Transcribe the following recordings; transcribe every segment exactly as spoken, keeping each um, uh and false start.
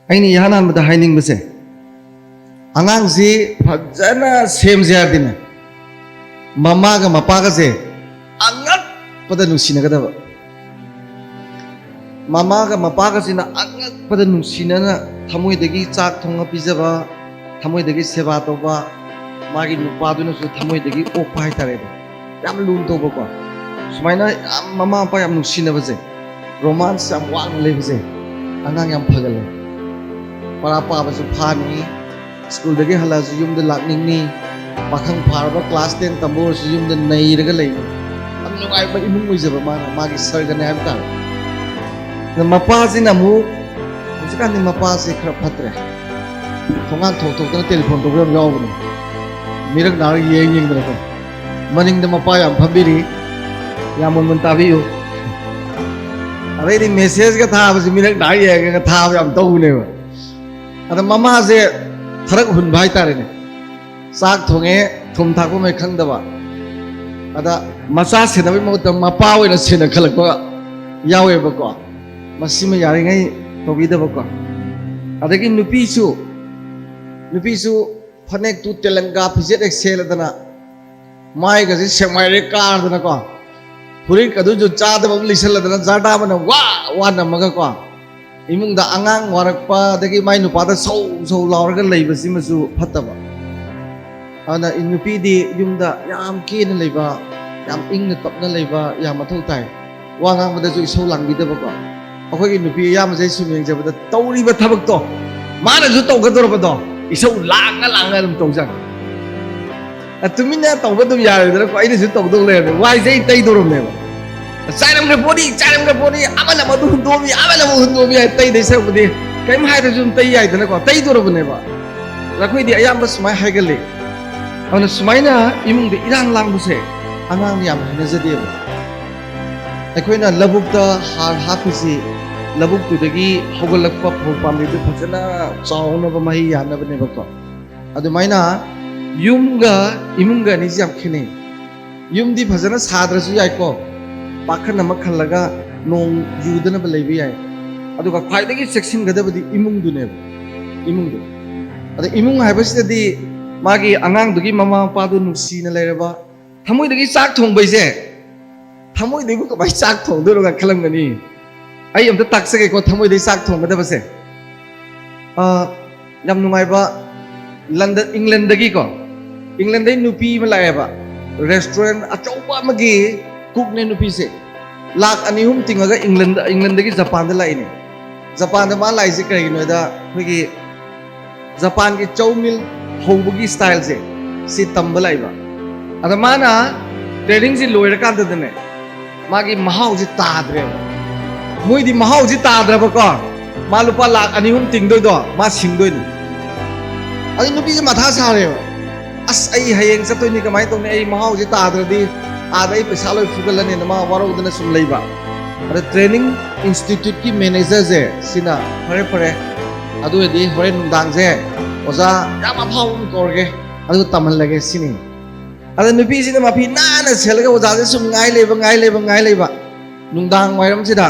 ꯑꯩꯅ ꯏꯍꯥꯟ ꯍꯥꯟꯕꯗ ꯍꯥꯏꯅꯤꯡꯕꯁꯦ, ꯑꯉꯥꯡꯁꯤ ꯐꯖꯅ ꯁꯦꯝꯁꯦ ꯍꯥꯏꯔꯗꯤꯅꯦ, ꯃꯃꯥꯒ ꯃꯄꯥꯒꯁꯦ ꯑꯉꯛꯄꯗ ꯅꯨꯡꯁꯤꯅꯒꯗꯕ꯫ ꯃꯃꯥꯒ ꯃꯄꯥꯒꯁꯤꯅ ꯑꯉꯛꯄꯗ ꯅꯨꯡꯁꯤꯅꯅ ꯊꯃꯣꯏꯗꯒꯤ ꯆꯥꯛ ꯊꯣꯡꯉ ꯄꯤꯖꯕ, ꯊꯃꯣꯏꯗꯒꯤ ꯁꯦꯕꯥ ꯇꯧꯕ, ꯃꯥꯒꯤ ꯅꯨꯄꯥꯗꯨꯅꯁꯨ ꯊꯃꯣꯏꯗꯒꯤ ꯑꯣꯛꯄ ꯍꯥꯏꯇꯥꯔꯦ꯫ ꯌꯥꯝ ꯂꯨꯅ ꯇꯧꯕꯀꯣ꯫ ꯁꯨꯃꯥꯏꯅ ꯌꯥꯝ ꯃꯃꯥ ꯃꯄꯥ ꯌꯥꯝ ꯅꯨꯡꯁꯤꯅꯕꯁꯦ, ꯔꯣꯃꯥꯟꯁ ꯌꯥꯝ ꯋꯥꯡꯅ ꯂꯩꯕꯁꯦ ꯑꯉꯥꯡ ꯌꯥꯝ ꯐꯒꯜꯂꯦ꯫ ꯄꯔꯥ ꯄꯥꯕꯁꯨ ꯐꯥꯅꯤ, ꯁ꯭ꯀꯨꯜꯗꯒꯤ ꯍꯜꯂꯛꯑꯁꯨ ꯌꯨꯝꯗ ꯂꯥꯛꯅꯤꯡꯅꯤ, ꯄꯥꯈꯪ ꯐꯥꯔꯕ ꯀ꯭ꯂꯥꯁ ꯇꯦꯟ ꯇꯝꯕ ꯑꯣꯏꯔꯁꯨ ꯌꯨꯝꯗ ꯅꯩꯔꯒ ꯂꯩꯅꯤ꯫ ꯌꯥꯝ ꯅꯨꯡꯉꯥꯏꯕ ꯏꯃꯨꯡ ꯑꯣꯏꯖꯕ ꯃꯥꯅ ꯃꯥꯒꯤ ꯁꯔꯒꯅꯦ ꯍꯥꯏꯕ ꯇꯥꯔꯦ꯫ ꯑꯗ ꯃꯄꯥꯁꯤꯅ ꯑꯃꯨꯛ, ꯍꯧꯖꯤꯛꯀꯥꯟꯗꯤ ꯃꯄꯥꯁꯦ ꯈꯔ ꯐꯠꯇ꯭ꯔꯦ, ꯊꯣꯡꯒꯥꯟ ꯊꯣꯛ ꯊꯣꯛꯇꯅ ꯇꯦꯂꯤꯐꯣꯟ ꯇꯧꯕ ꯌꯥꯝ ꯌꯥꯎꯕꯅꯦ, ꯃꯤꯔꯛ ꯅꯥꯔꯒ ꯌꯦꯡ ꯌꯦꯡꯗꯅꯀꯣ꯫ ꯃꯅꯤꯡꯗ ꯃꯄꯥ ꯌꯥꯝ ꯐꯝꯕꯤꯔꯤ, ꯌꯥꯝ ꯃꯨꯟ ꯃꯨꯟ ꯇꯥꯕꯤꯌꯨ꯫ ꯑꯗꯩꯗꯤ ꯃꯦꯁꯦꯖꯀ ꯊꯥꯕꯁꯤ ꯃꯤꯔꯛ ꯅꯥꯔ ꯌꯦꯡꯉꯒ ꯊꯥꯕ ꯌꯥꯝ ꯇꯧꯕꯅꯦꯕ꯫ ꯑꯗ ꯃꯃꯥꯁꯦ ꯊꯔꯛ ꯍꯨꯟꯕ ꯍꯥꯏꯇꯥꯔꯦꯅꯦ꯫ ꯆꯥꯛ ꯊꯣꯡꯉꯦ, ꯊꯨꯝ ꯊꯥꯛꯄ ꯃꯩ ꯈꯪꯗꯕ꯫ ꯑꯗ ꯃꯆꯥ ꯁꯦꯟꯅꯕꯒꯤ ꯃꯍꯨꯠꯇ ꯃꯄꯥ ꯑꯣꯏꯅ ꯁꯦꯟꯅ ꯈꯜꯂꯛꯄ ꯌꯥꯎꯋꯦꯕꯀꯣ꯫ ꯃꯁꯤꯃ ꯌꯥꯔꯤꯉꯩ ꯇꯧꯕꯤꯗꯕꯀꯣ꯫ ꯑꯗꯒꯤ ꯅꯨꯄꯤꯁꯨ, ꯅꯨꯄꯤꯁꯨ ꯐꯅꯦꯛꯇꯨ ꯇꯦꯂꯪꯒꯥ ꯐꯤꯖꯦꯠ ꯍꯦꯛ ꯁꯦꯠꯂꯗꯅ, ꯃꯥꯏꯒꯁꯦ ꯁꯦꯛꯃꯥꯏꯔꯦ ꯀꯥꯔꯗꯅꯀꯣ, ꯐꯨꯔꯤꯠ ꯑꯗꯨꯁꯨ ꯆꯥꯗꯕ ꯑꯃ ꯂꯤꯁꯜꯂꯗꯅ, ꯖꯔꯗꯥ ꯑꯃꯅ ꯋꯥ ꯋꯥ ꯅꯝꯃꯒꯀꯣ, ꯏꯃꯨꯡꯗ ꯑꯉꯥꯡ ꯋꯥꯔꯛꯄ, ꯑꯗꯒꯤ ꯃꯥꯏ ꯅꯨꯄꯥꯗ ꯁꯧ ꯁꯧ ꯂꯥꯎꯔꯒ ꯂꯩꯕꯁꯤꯃꯁꯨ ꯐꯠꯇꯕ꯫ ꯑꯗꯨꯅ ꯅꯨꯄꯤꯗꯤ ꯌꯨꯝꯗ ꯌꯥꯝ ꯀꯦꯅ ꯂꯩꯕ, ꯌꯥꯝ ꯏꯪꯅ ꯇꯞꯅ ꯂꯩꯕ ꯌꯥꯝ ꯃꯊꯧ ꯇꯥꯏ꯫ ꯋꯥ ꯉꯥꯡꯕꯗꯁꯨ ꯏꯁꯧ ꯂꯥꯡꯕꯤꯗꯕꯀꯣ꯫ ꯑꯩꯈꯣꯏꯒꯤ ꯅꯨꯄꯤ ꯑꯌꯥꯝꯕꯁꯦ ꯁꯨꯝ ꯌꯦꯡꯖꯕꯗ, ꯇꯧꯔꯤꯕ ꯊꯕꯛꯇꯣ, ꯃꯥꯅꯁꯨ ꯇꯧꯒꯗꯧꯔꯕꯗꯣ, ꯏꯁꯧ ꯂꯥꯡꯉ ꯂꯥꯡꯉ ꯑꯗꯨꯝ ꯇꯧꯖꯥꯠꯅꯤ꯫ ꯑ, ꯇꯨꯃꯤꯟꯅ ꯇꯧꯕ ꯑꯗꯨꯝ ꯌꯥꯔꯣꯏꯗꯅꯀꯣ, ꯑꯩꯅꯁꯨ ꯇꯧꯗꯧ ꯂꯩꯔꯝꯃꯦ, ꯋꯥꯏꯁꯦ ꯑꯩ ꯇꯩꯗꯧꯔꯕꯅꯦꯕ꯫ ꯆꯥꯏꯔꯝꯗ꯭ꯔ ꯄꯣꯠꯅꯤ, ꯆꯥꯏꯔꯝꯗ꯭ꯔ ꯄꯣꯠꯅꯤ, ꯑꯃꯅ ꯑꯃꯗꯨ ꯍꯨꯟꯗꯣꯛꯑꯝꯃꯤ, ꯑꯃꯅ ꯑꯃꯨꯛ ꯍꯨꯟꯗꯣꯛꯑꯝꯃꯤ ꯍꯥꯏ ꯇꯩꯗꯩ ꯁꯔꯨꯛꯄꯨꯗꯤ, ꯀꯔꯤꯝ ꯍꯥꯏꯗ꯭ꯔꯁꯨ ꯑꯗꯨꯝ ꯇꯩ ꯌꯥꯏꯗꯅꯀꯣ, ꯇꯩꯗꯧꯔꯕꯅꯦꯕ꯫ ꯑꯗ ꯑꯩꯈꯣꯏꯗꯤ ꯑꯌꯥꯝꯕ ꯁꯨꯃꯥꯏꯅ ꯍꯥꯏꯒꯜꯂꯤ꯫ ꯑꯗꯨꯅ ꯁꯨꯃꯥꯏꯅ ꯏꯃꯨꯡꯗ ꯏꯔꯥꯡ ꯂꯥꯡꯕꯁꯦ ꯑꯉꯥꯡꯅ ꯌꯥꯝ ꯍꯩꯅꯖꯗꯦꯕ꯫ ꯑꯩꯈꯣꯏꯅ ꯂꯧꯕꯨꯛꯇ ꯍꯥꯔ ꯍꯥꯞꯄꯤꯁꯤ, ꯂꯧꯕꯨꯛꯇꯨꯗꯒꯤ ꯍꯧꯒꯠꯂꯛꯄ ꯐꯧ ꯄꯥꯝꯕꯤꯗꯨ ꯐꯖꯅ ꯆꯥꯎꯅꯕ, ꯃꯍꯩ ꯌꯥꯟꯅꯕꯅꯦꯕꯀꯣ꯫ ꯑꯗꯨꯃꯥꯏꯅ ꯌꯨꯝꯒ ꯏꯃꯨꯡꯒ ꯑꯅꯤꯁꯤ ꯌꯥꯝ ꯈꯦꯠꯅꯩ꯫ ꯌꯨꯝꯗꯤ ꯐꯖꯅ ꯁꯥꯗ꯭ꯔꯁꯨ ꯌꯥꯏꯀꯣ, ꯄꯥꯈꯟ ꯑꯃ ꯈꯜꯂꯒ ꯅꯣꯡ ꯌꯨꯗꯅꯕ ꯂꯩꯕ ꯌꯥꯏ꯫ ꯑꯗꯨꯒ ꯈ꯭ꯋꯥꯏꯗꯒꯤ ꯆꯦꯛꯁꯤꯟꯒꯗꯕꯗꯤ ꯏꯃꯨꯡꯗꯨꯅꯦꯕ, ꯏꯃꯨꯡꯗꯨ꯫ ꯑꯗ ꯏꯃꯨꯡ ꯍꯥꯏꯕꯁꯤꯗꯗꯤ ꯃꯥꯒꯤ ꯑꯉꯥꯡꯗꯨꯒꯤ ꯃꯃꯥ ꯃꯄꯥꯗꯨ ꯅꯨꯡꯁꯤꯅ ꯂꯩꯔꯕ, ꯊꯃꯣꯏꯗꯒꯤ ꯆꯥꯛ ꯊꯣꯡꯕꯩꯁꯦ, ꯊꯃꯣꯏꯗꯒꯤꯕꯨ ꯀꯃꯥꯏꯅ ꯆꯥꯛ ꯊꯣꯡꯗꯣꯏꯅꯣꯒ ꯈꯜꯂꯝꯒꯅꯤ꯫ ꯑꯩ ꯑꯝꯇ ꯇꯥꯛꯆꯒꯦꯀꯣ, ꯊꯃꯣꯏꯗꯒꯤ ꯆꯥꯛ ꯊꯣꯡꯒꯗꯕꯁꯦ꯫ ꯑ, ꯌꯥꯝ ꯅꯨꯡꯉꯥꯏꯕ, ꯂꯟꯗꯟ, ꯏꯪꯂꯦꯟꯗꯒꯤꯀꯣ, ꯏꯪꯂꯦꯟꯗꯒꯤ ꯅꯨꯄꯤ ꯑꯃ ꯂꯥꯛꯑꯦꯕ, restaurant ꯑꯆꯧꯕ ꯑꯃꯒꯤ cookꯅꯦ ꯅꯨꯄꯤꯁꯦ꯫ ꯂꯥꯛ ꯑꯅꯤ ꯑꯍꯨꯝ ꯇꯤꯡꯉꯒ ꯏꯪꯂꯦꯟꯗ, ꯏꯪꯂꯦꯟꯗꯒꯤ ꯖꯄꯥꯟꯗ ꯂꯥꯛꯏꯅꯦ꯫ ꯖꯄꯥꯟꯗ ꯃꯥ ꯂꯥꯛꯏꯁꯦ ꯀꯔꯤꯒꯤꯅꯣꯗ, ꯑꯩꯈꯣꯏꯒꯤ ꯖꯄꯥꯟꯒꯤ ꯆꯧ ꯃꯤꯜ ꯍꯧꯕꯒꯤ styleꯁꯦ, ꯁꯤ ꯇꯝꯕ ꯂꯥꯛꯏꯕ꯫ ꯑꯗ ꯃꯥꯅ trainingꯁꯤ ꯂꯣꯏꯔꯀꯥꯟꯗꯗꯅꯦ, ꯃꯥꯒꯤ ꯃꯍꯥꯎꯁꯤ ꯇꯥꯗ꯭ꯔꯦꯕ꯫ ꯃꯣꯏꯗꯤ ꯃꯍꯥꯎꯁꯤ ꯇꯥꯗ꯭ꯔꯕꯀꯣ, ꯃꯥ ꯂꯨꯄꯥ ꯂꯥꯛ ꯑꯅꯤ ꯑꯍꯨꯝ ꯇꯤꯡꯗꯣꯏꯗꯣ ꯃꯥ ꯁꯤꯡꯗꯣꯏꯅꯤ꯫ ꯑꯗꯩ ꯅꯨꯄꯤꯁꯦ ꯃꯊꯥ ꯁꯥꯔꯦꯕ, "ꯑꯁ, ꯑꯩ ꯍꯌꯦꯡ ꯆꯠꯇꯣꯏꯅꯤ, ꯀꯃꯥꯏꯅ ꯇꯧꯅꯤ? ꯑꯩ ꯃꯍꯥꯎꯁꯤ ꯇꯥꯗ꯭ꯔꯗꯤ ꯑꯥꯗ ꯑꯩ ꯄꯩꯁꯥ ꯂꯣꯏ ꯐꯨꯒꯠꯂꯅꯤꯅ" ꯃꯥ ꯋꯥꯔꯧꯗꯅ ꯁꯨꯝ ꯂꯩꯕ꯫ ꯑꯗ training instituteꯀꯤ managerꯁꯦ ꯁꯤꯅ, "ꯐꯔꯦ, ꯐꯔꯦ, ꯑꯗꯨ ꯑꯣꯏꯔꯗꯤ ꯍꯣꯔꯦꯟ ꯅꯨꯡꯗꯥꯡꯁꯦ ꯑꯣꯖꯥ ꯌꯥꯝ ꯑꯐꯥꯎꯕ ꯑꯃ ꯀꯧꯔꯒꯦ, ꯑꯗꯨꯒ ꯇꯝꯍꯜꯂꯒꯦ" ꯁꯤꯅꯤ꯫ ꯑꯗ ꯅꯨꯄꯤꯁꯤꯅ ꯃꯐꯤ ꯅꯥꯟꯅ ꯁꯦꯠꯂꯒ ꯑꯣꯖꯥꯁꯦ ꯁꯨꯝ ꯉꯥꯏ ꯂꯩꯕ, ꯉꯥꯏ ꯂꯩꯕ, ꯉꯥꯏ ꯂꯩꯕ꯫ ꯅꯨꯡꯗꯥꯡ ꯋꯥꯏꯔꯝꯁꯤꯗ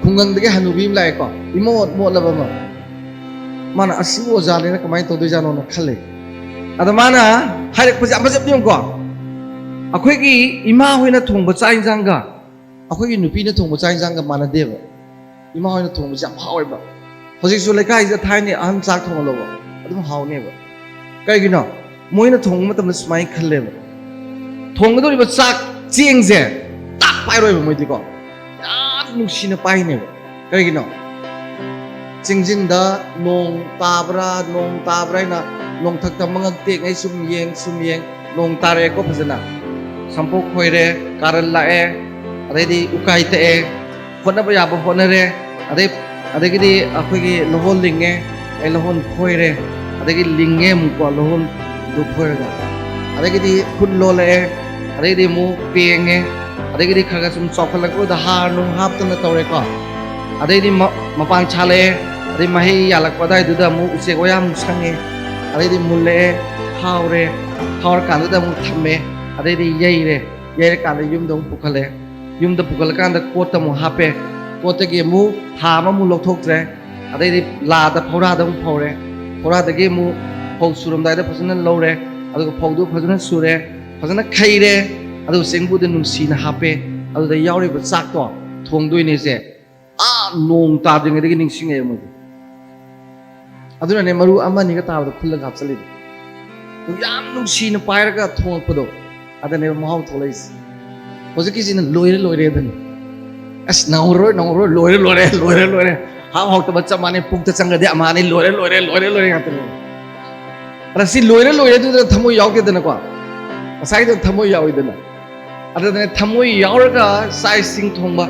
ꯈꯨꯡꯒꯪꯗꯒꯤ ꯍꯅꯨꯕꯤ ꯑꯃ ꯂꯥꯛꯑꯦꯀꯣ, ꯏꯃꯣꯠ ꯃꯣꯠꯂꯕ ꯑꯃ꯫ ꯃꯥꯅ, "ꯑꯁꯤꯕꯨ ꯑꯣꯖꯥꯅꯤꯅ ꯀꯃꯥꯏꯅ ꯇꯧꯗꯣꯏꯖꯥꯠꯅꯣꯅ" ꯈꯜꯂꯦ꯫ ꯑꯗ ꯃꯥꯅ ꯍꯥꯏꯔꯛꯄꯁꯦ ꯌꯥꯝ ꯐꯖꯕ ꯌꯦꯡꯉꯨꯀꯣ, ꯑꯩꯈꯣꯏꯒꯤ ꯏꯃꯥ ꯍꯣꯏꯅ ꯊꯣꯡꯕ ꯆꯥꯛ ꯏꯟꯁꯥꯡꯒ ꯑꯩꯈꯣꯏꯒꯤ ꯅꯨꯄꯤꯅ ꯊꯣꯡꯕ ꯆꯥꯛ ꯏꯟꯁꯥꯡꯒ ꯃꯥꯟꯅꯗꯦꯕ꯫ ꯏꯃꯥ ꯍꯣꯏꯅ ꯊꯣꯡꯕꯁꯦ ꯌꯥꯝ ꯍꯥꯎꯋꯦꯕ꯫ ꯍꯧꯖꯤꯛꯁꯨ ꯂꯩꯀꯥꯏꯁꯤꯗ ꯊꯥꯏꯅ ꯑꯍꯟ ꯆꯥꯛ ꯊꯣꯡꯍꯜꯂꯣꯕ, ꯑꯗꯨꯝ ꯍꯥꯎꯅꯦꯕ꯫ ꯀꯩꯒꯤꯅꯣ? ꯃꯣꯏꯅ ꯊꯣꯡꯕ ꯃꯇꯝꯗ ꯁꯨꯃꯥꯏꯅ ꯈꯜꯂꯦꯕ, ꯊꯣꯡꯒꯗꯧꯔꯤꯕ ꯆꯥꯛ ꯆꯦꯡꯁꯦ ꯇꯥꯛ ꯄꯥꯏꯔꯣꯏꯕ ꯃꯣꯏꯗꯤꯀꯣ, ꯌꯥꯝ ꯅꯨꯡꯁꯤꯅ ꯄꯥꯏꯅꯦꯕ꯫ ꯀꯩꯒꯤꯅꯣ? ꯆꯤꯡꯖꯤꯟꯗ ꯅꯣꯡ ꯇꯥꯕ꯭ꯔꯥ, ꯅꯣꯡ ꯇꯥꯕ꯭ꯔꯥ ꯍꯥꯏꯅ ꯅꯣꯡꯊꯛꯇ ꯃꯉꯛ ꯇꯦꯛꯉꯩ ꯁꯨꯝ ꯌꯦꯡ, ꯁꯨꯝ ꯌꯦꯡ, ꯅꯣꯡ ꯇꯥꯔꯛꯑꯦꯀꯣ ꯐꯖꯅ, ꯁꯝꯄꯣꯛ ꯈꯣꯏꯔꯦ, ꯀꯥꯔꯟ ꯂꯥꯛꯑꯦ, ꯑꯗꯩꯗꯤ ꯎꯀꯥꯏ ꯇꯛꯑꯦ, ꯍꯣꯠꯅꯕ ꯌꯥꯕ ꯍꯣꯠꯅꯔꯦ, ꯑꯗꯩ, ꯑꯗꯒꯤꯗꯤ ꯑꯩꯈꯣꯏꯒꯤ ꯂꯧꯍꯣꯟ ꯂꯤꯡꯉꯦ, ꯑꯩ ꯂꯧꯍꯣꯟ ꯐꯣꯏꯔꯦ, ꯑꯗꯒꯤ ꯂꯤꯡꯉꯦ ꯑꯃꯨꯛꯀꯣ ꯂꯧꯍꯣꯟꯗꯨ ꯐꯣꯏꯔꯒ, ꯑꯗꯒꯤꯗꯤ ꯈꯨꯠ ꯂꯣꯜꯂꯛꯑꯦ, ꯑꯗꯩꯗꯤ ꯑꯃꯨꯛ ꯄꯦꯡꯉꯦ, ꯑꯗꯒꯤꯗꯤ ꯈꯔ ꯈꯔ ꯁꯨꯝ ꯆꯥꯎꯈꯠꯂꯛꯄꯗ ꯍꯥꯔ ꯅꯨꯡ ꯍꯥꯞꯇꯅ ꯇꯧꯔꯦꯀꯣ꯫ ꯑꯗꯩꯗꯤ ꯃ-, ꯃꯄꯥꯟ ꯁꯥꯠꯂꯛꯑꯦ, ꯑꯗꯩ ꯃꯍꯩ ꯌꯥꯜꯂꯛꯄ ꯑꯗꯨꯋꯥꯏꯗꯨꯗ ꯑꯃꯨꯛ ꯎꯆꯦꯛ ꯋꯥꯌꯥ ꯑꯃꯨꯛ ꯁꯪꯉꯦ, ꯑꯗꯩꯗꯤ ꯃꯨꯜꯂꯛꯑꯦ, ꯈꯥꯎꯔꯦ, ꯈꯥꯎꯔꯀꯥꯟꯗꯨꯗ ꯑꯃꯨꯛ ꯊꯝꯃꯦ, ꯑꯗꯩꯗꯤ ꯌꯩꯔꯦ, ꯌꯩꯔꯀꯥꯟꯗ ꯌꯨꯝꯗ ꯑꯃꯨꯛ ꯄꯨꯈꯠꯂꯦ, ꯌꯨꯝꯗ ꯄꯨꯈꯠꯂꯀꯥꯟꯗ ꯀꯣꯠꯇ ꯑꯃꯨꯛ ꯍꯥꯞꯄꯦ, ꯄꯣꯠꯇꯒꯤ ꯑꯃꯨꯛ ꯊꯥ ꯑꯃꯃꯨꯛ ꯂꯧꯊꯣꯛꯇ꯭ꯔꯦ, ꯑꯗꯩꯗꯤ ꯂꯥꯗ, ꯐꯧꯔꯥꯗ ꯑꯃꯨꯛ ꯐꯧꯔꯦ, ꯐꯧꯔꯥꯗꯒꯤ ꯑꯃꯨꯛ ꯐꯧ ꯁꯨꯔꯝꯗꯥꯏꯗ ꯐꯖꯅ ꯂꯧꯔꯦ, ꯑꯗꯨꯒ ꯐꯧꯗꯨ ꯐꯖꯅ ꯁꯨꯔꯦ, ꯐꯖꯅ ꯈꯩꯔꯦ, ꯑꯗꯨꯒ ꯆꯦꯡꯕꯨꯗ ꯅꯨꯡꯁꯤꯅ ꯍꯥꯞꯄꯦ꯫ ꯑꯗꯨꯗ ꯌꯥꯎꯔꯤꯕ ꯆꯥꯛꯇꯣ ꯊꯣꯡꯗꯣꯏꯅꯦꯁꯦ꯫ ꯑꯥ, ꯅꯣꯡ ꯇꯥꯗ꯭ꯔꯤꯉꯩꯗꯒꯤ ꯅꯤꯡꯁꯤꯡꯉꯛꯑꯦ ꯃꯣꯏꯗꯤ꯫ ꯑꯗꯨꯅꯅꯦ ꯃꯔꯨ ꯑꯃ ꯑꯅꯤꯒ ꯇꯥꯕꯗ ꯈꯨꯜꯂꯒ ꯍꯥꯞꯆꯜꯂꯤꯗꯣ꯫ ꯑꯗꯨ ꯌꯥꯝ ꯅꯨꯡꯁꯤꯅ ꯄꯥꯏꯔꯒ ꯊꯣꯡꯉꯛꯄꯗꯣ, ꯑꯗꯅꯦꯕ ꯃꯍꯥꯎ ꯊꯣꯛꯂꯛꯏꯁꯦ꯫ ꯍꯧꯖꯤꯛꯀꯤꯁꯤꯅ ꯂꯣꯏꯔꯦ ꯂꯣꯏꯔꯦ ꯑꯗꯨꯅꯤ꯫ ꯑꯁ, ꯅꯪꯍꯧꯔꯣꯏ, ꯅꯪꯍꯧꯔꯣꯏ, ꯂꯣꯏꯔꯦ ꯂꯣꯏꯔꯦ, ꯂꯣꯏꯔꯦ ꯂꯣꯏꯔꯦ꯫ ꯍꯥꯞ ꯍꯥꯎꯇꯕ ꯆꯞ ꯃꯥꯟꯅꯩ, ꯄꯨꯛꯇ ꯆꯪꯒꯗꯤ ꯑꯃꯍꯥꯅꯤ, ꯂꯣꯏꯔꯦ ꯂꯣꯏꯔꯦ, ꯂꯣꯏꯔꯦ ꯂꯣꯏꯔꯦ ꯉꯥꯛꯇꯅꯦ꯫ ꯑꯗ ꯁꯤ ꯂꯣꯏꯔꯦ ꯂꯣꯏꯔꯦ ꯑꯗꯨꯗ ꯊꯃꯣꯏ ꯌꯥꯎꯗꯦꯗꯅꯀꯣ꯫ ꯉꯁꯥꯏꯗꯣ ꯊꯃꯣꯏ ꯌꯥꯎꯋꯤꯗꯅ꯫ ꯑꯗꯨꯗꯅꯦ ꯊꯃꯣꯏ ꯌꯥꯎꯔꯒ ꯆꯥꯛ ꯏꯁꯤꯡ ꯊꯣꯡꯕ,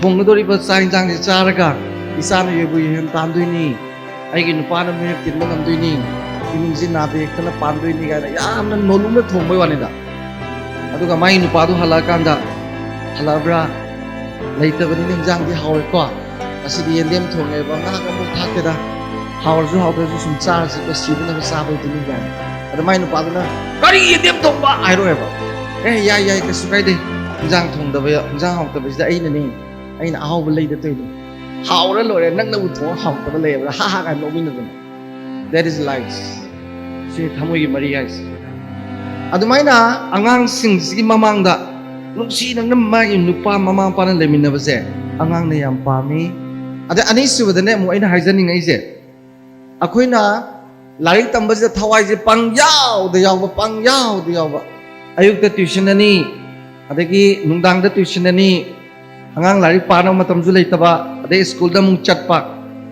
ꯊꯣꯡꯒꯗꯧꯔꯤꯕ ꯆꯥꯛ ꯏꯟꯁꯥꯡꯁꯦ ꯆꯥꯔꯒ ꯏꯆꯥꯅ ꯌꯣꯏꯕꯨ ꯌꯦꯟ ꯇꯥꯟꯗꯣꯏꯅꯤ, ꯑꯩꯒꯤ ꯅꯨꯄꯥꯅ ꯃꯤꯔꯛ ꯇꯤꯟꯕ ꯉꯝꯗꯣꯏꯅꯤ, ꯏꯃꯨꯡꯁꯤ ꯅꯥꯗ ꯌꯦꯛꯇꯅ ꯄꯥꯟꯗꯣꯏꯅꯤ ꯀꯥꯏꯅ ꯌꯥꯝꯅ ꯅꯣꯂꯨꯛꯅ ꯊꯣꯡꯕꯩ ꯋꯥꯅꯤꯗ꯫ ꯑꯗꯨꯒ ꯃꯥꯒꯤ ꯅꯨꯄꯥꯗꯨ ꯍꯜꯂꯛꯑꯀꯥꯟꯗ, "ꯍꯜꯂꯛꯑꯕ꯭ꯔꯥ? ꯂꯩꯇꯕꯅꯤꯅ ꯏꯟꯖꯥꯡꯗꯤ ꯍꯥꯎꯔꯦꯀꯣ꯫ ꯉꯁꯤꯗꯤ ꯌꯦꯟꯗꯦꯝ ꯊꯣꯡꯉꯦꯕ, ꯉꯥ ꯑꯃꯨꯛ ꯊꯥꯛꯇꯦꯗ꯫ ꯍꯥꯎꯔꯁꯨ ꯍꯥꯎꯇ꯭ꯔꯁꯨ ꯁꯨꯝ ꯆꯥꯔꯁꯤꯀꯣ, ꯁꯤꯗꯅꯕ ꯆꯥꯕꯩꯗꯨꯅꯤ" ꯀꯥꯏꯅ꯫ ꯑꯗ ꯃꯥꯏ ꯅꯨꯄꯥꯗꯨꯅ, "ꯀꯔꯤ ꯌꯦꯟꯗꯦꯝ ꯊꯣꯡꯕ?" ꯍꯥꯏꯔꯣꯏꯕ꯫ "ꯑꯦ, ꯌꯥꯏ, ꯌꯥꯏ, ꯀꯩꯁꯨ ꯀꯥꯏꯗꯦ꯫ ꯏꯟꯖꯥꯡ ꯊꯣꯡꯗꯕ, ꯏꯟꯖꯥꯡ ꯍꯥꯎꯇꯕꯁꯤꯗ ꯑꯩꯅꯅꯦ, ꯑꯩꯅ ꯑꯍꯥꯎꯕ ꯂꯩꯗ ꯇꯧꯔꯤꯅꯦ꯫ ꯍꯥꯎꯔ ꯂꯣꯏꯔꯦ, ꯅꯪꯅꯕꯨ ꯊꯣꯡꯉ ꯍꯥꯎꯇꯕ ꯂꯩꯕ꯭ꯔꯥ? ꯍꯥ ꯍꯥ" ꯀꯥꯏꯅ ꯅꯣꯛꯃꯤꯟꯅꯗꯅ꯫ That is life. ꯁꯤ ꯊꯃꯣꯏꯒꯤ ꯃꯔꯤ ꯍꯥꯏꯁꯦ꯫ ꯑꯗꯨꯃꯥꯏꯅ ꯑꯉꯥꯡꯁꯤꯡꯁꯤꯒꯤ ꯃꯃꯥꯡꯗ ꯅꯨꯡꯁꯤꯅꯅ ꯃꯥꯒꯤ ꯅꯨꯄꯥ ꯃꯃꯥ ꯃꯄꯥꯅ ꯂꯩꯃꯤꯟꯅꯕꯁꯦ ꯑꯉꯥꯡꯅ ꯌꯥꯝ ꯄꯥꯝꯃꯤ꯫ ꯑꯗ ꯑꯅꯤꯁꯨꯕꯗꯅꯦ ꯑꯃꯨꯛ ꯑꯩꯅ ꯍꯥꯏꯖꯅꯤꯡꯉꯛꯏꯁꯦ, ꯑꯩꯈꯣꯏꯅ ꯂꯥꯏꯔꯤꯛ ꯇꯝꯕꯁꯤꯗ ꯊꯋꯥꯏꯁꯦ ꯄꯪ ꯌꯥꯎꯗ ꯌꯥꯎꯕ, ꯄꯪ ꯌꯥꯎꯗ ꯌꯥꯎꯕ꯫ ꯑꯌꯨꯛꯇ tuition ꯑꯅꯤ, ꯑꯗꯒꯤ ꯅꯨꯡꯗꯥꯡꯗ tuition ꯑꯅꯤ, ꯑꯉꯥꯡ ꯂꯥꯏꯔꯤꯛ ꯄꯥꯅꯕ ꯃꯇꯝꯁꯨ ꯂꯩꯇꯕ, ꯑꯗꯩ ꯁ꯭ꯀꯨꯜꯗ ꯑꯃꯨꯛ ꯆꯠꯄ,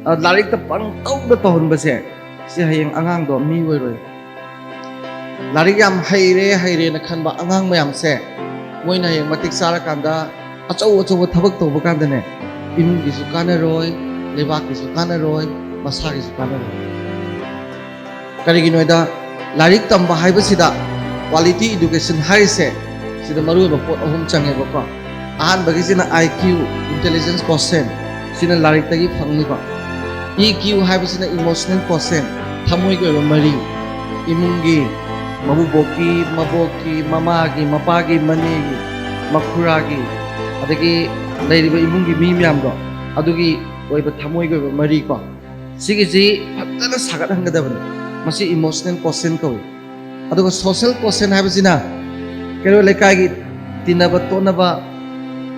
ꯑ, ꯂꯥꯏꯔꯤꯛꯇ ꯄꯪꯇꯧꯗ ꯇꯧꯍꯟꯕꯁꯦ, ꯁꯤ ꯍꯌꯦꯡ ꯑꯉꯥꯡꯗꯣ ꯃꯤ ꯑꯣꯏꯔꯣꯏ꯫ ꯂꯥꯏꯔꯤꯛ ꯌꯥꯝ ꯍꯩꯔꯦ, ꯍꯩꯔꯦꯅ ꯈꯟꯕ ꯑꯉꯥꯡ ꯃꯌꯥꯝꯁꯦ, ꯃꯣꯏꯅ ꯍꯌꯦꯡ ꯃꯇꯤꯛ ꯆꯥꯔꯀꯥꯟꯗ ꯑꯆꯧ ꯑꯆꯧꯕ ꯊꯕꯛ ꯇꯧꯕ ꯀꯥꯟꯗꯅꯦ, ꯏꯃꯨꯡꯒꯤꯁꯨ ꯀꯥꯟꯅꯔꯣꯏ, ꯂꯩꯕꯥꯛꯀꯤꯁꯨ ꯀꯥꯟꯅꯔꯣꯏ, ꯃꯁꯥꯒꯤꯁꯨ ꯀꯥꯟꯅꯔꯣꯏ꯫ ꯀꯔꯤꯒꯤꯅꯣ ꯍꯥꯏꯗ, ꯂꯥꯏꯔꯤꯛ ꯇꯝꯕ ꯍꯥꯏꯕꯁꯤꯗ quality education ꯍꯥꯏꯔꯤꯁꯦ, ꯁꯤꯗ ꯃꯔꯨꯑꯣꯏꯕ ꯄꯣꯠ ꯑꯍꯨꯝ ꯆꯪꯉꯦꯕꯀꯣ꯫ ꯑꯍꯥꯟꯕꯒꯤꯁꯤꯅ I Q, intelligence quotient, ꯁꯤꯅ ꯂꯥꯏꯔꯤꯛꯇꯒꯤ ꯐꯪꯅꯤꯀꯣ꯫ E Q ꯍꯥꯏꯕꯁꯤꯅ emotional quotient, ꯊꯃꯣꯏꯒꯤ ꯑꯣꯏꯕ ꯃꯔꯤ, ꯏꯃꯨꯡꯒꯤ, ꯃꯕꯨꯕꯣꯛꯀꯤ, ꯃꯕꯣꯛꯀꯤ, ꯃꯃꯥꯒꯤ, ꯃꯄꯥꯒꯤ, ꯃꯅꯦꯒꯤ, ꯃꯈꯨꯔꯥꯒꯤ, ꯑꯗꯒꯤ ꯂꯩꯔꯤꯕ ꯏꯃꯨꯡꯒꯤ ꯃꯤ ꯃꯌꯥꯝꯗꯣ, ꯑꯗꯨꯒꯤ ꯑꯣꯏꯕ ꯊꯃꯣꯏꯒꯤ ꯑꯣꯏꯕ ꯃꯔꯤ ꯀꯣ, ꯁꯤꯒꯤꯁꯤ ꯐꯖꯅ ꯁꯥꯒꯠꯍꯟꯒꯗꯕꯅꯤ꯫ ꯃꯁꯤ emotional quotient ꯀꯧꯏ꯫ ꯑꯗꯨꯒ social quotient ꯍꯥꯏꯕꯁꯤꯅ ꯀꯩꯔꯣꯜ ꯂꯩꯀꯥꯏꯒꯤ ꯇꯤꯟꯅꯕ ꯇꯣꯠꯅꯕ,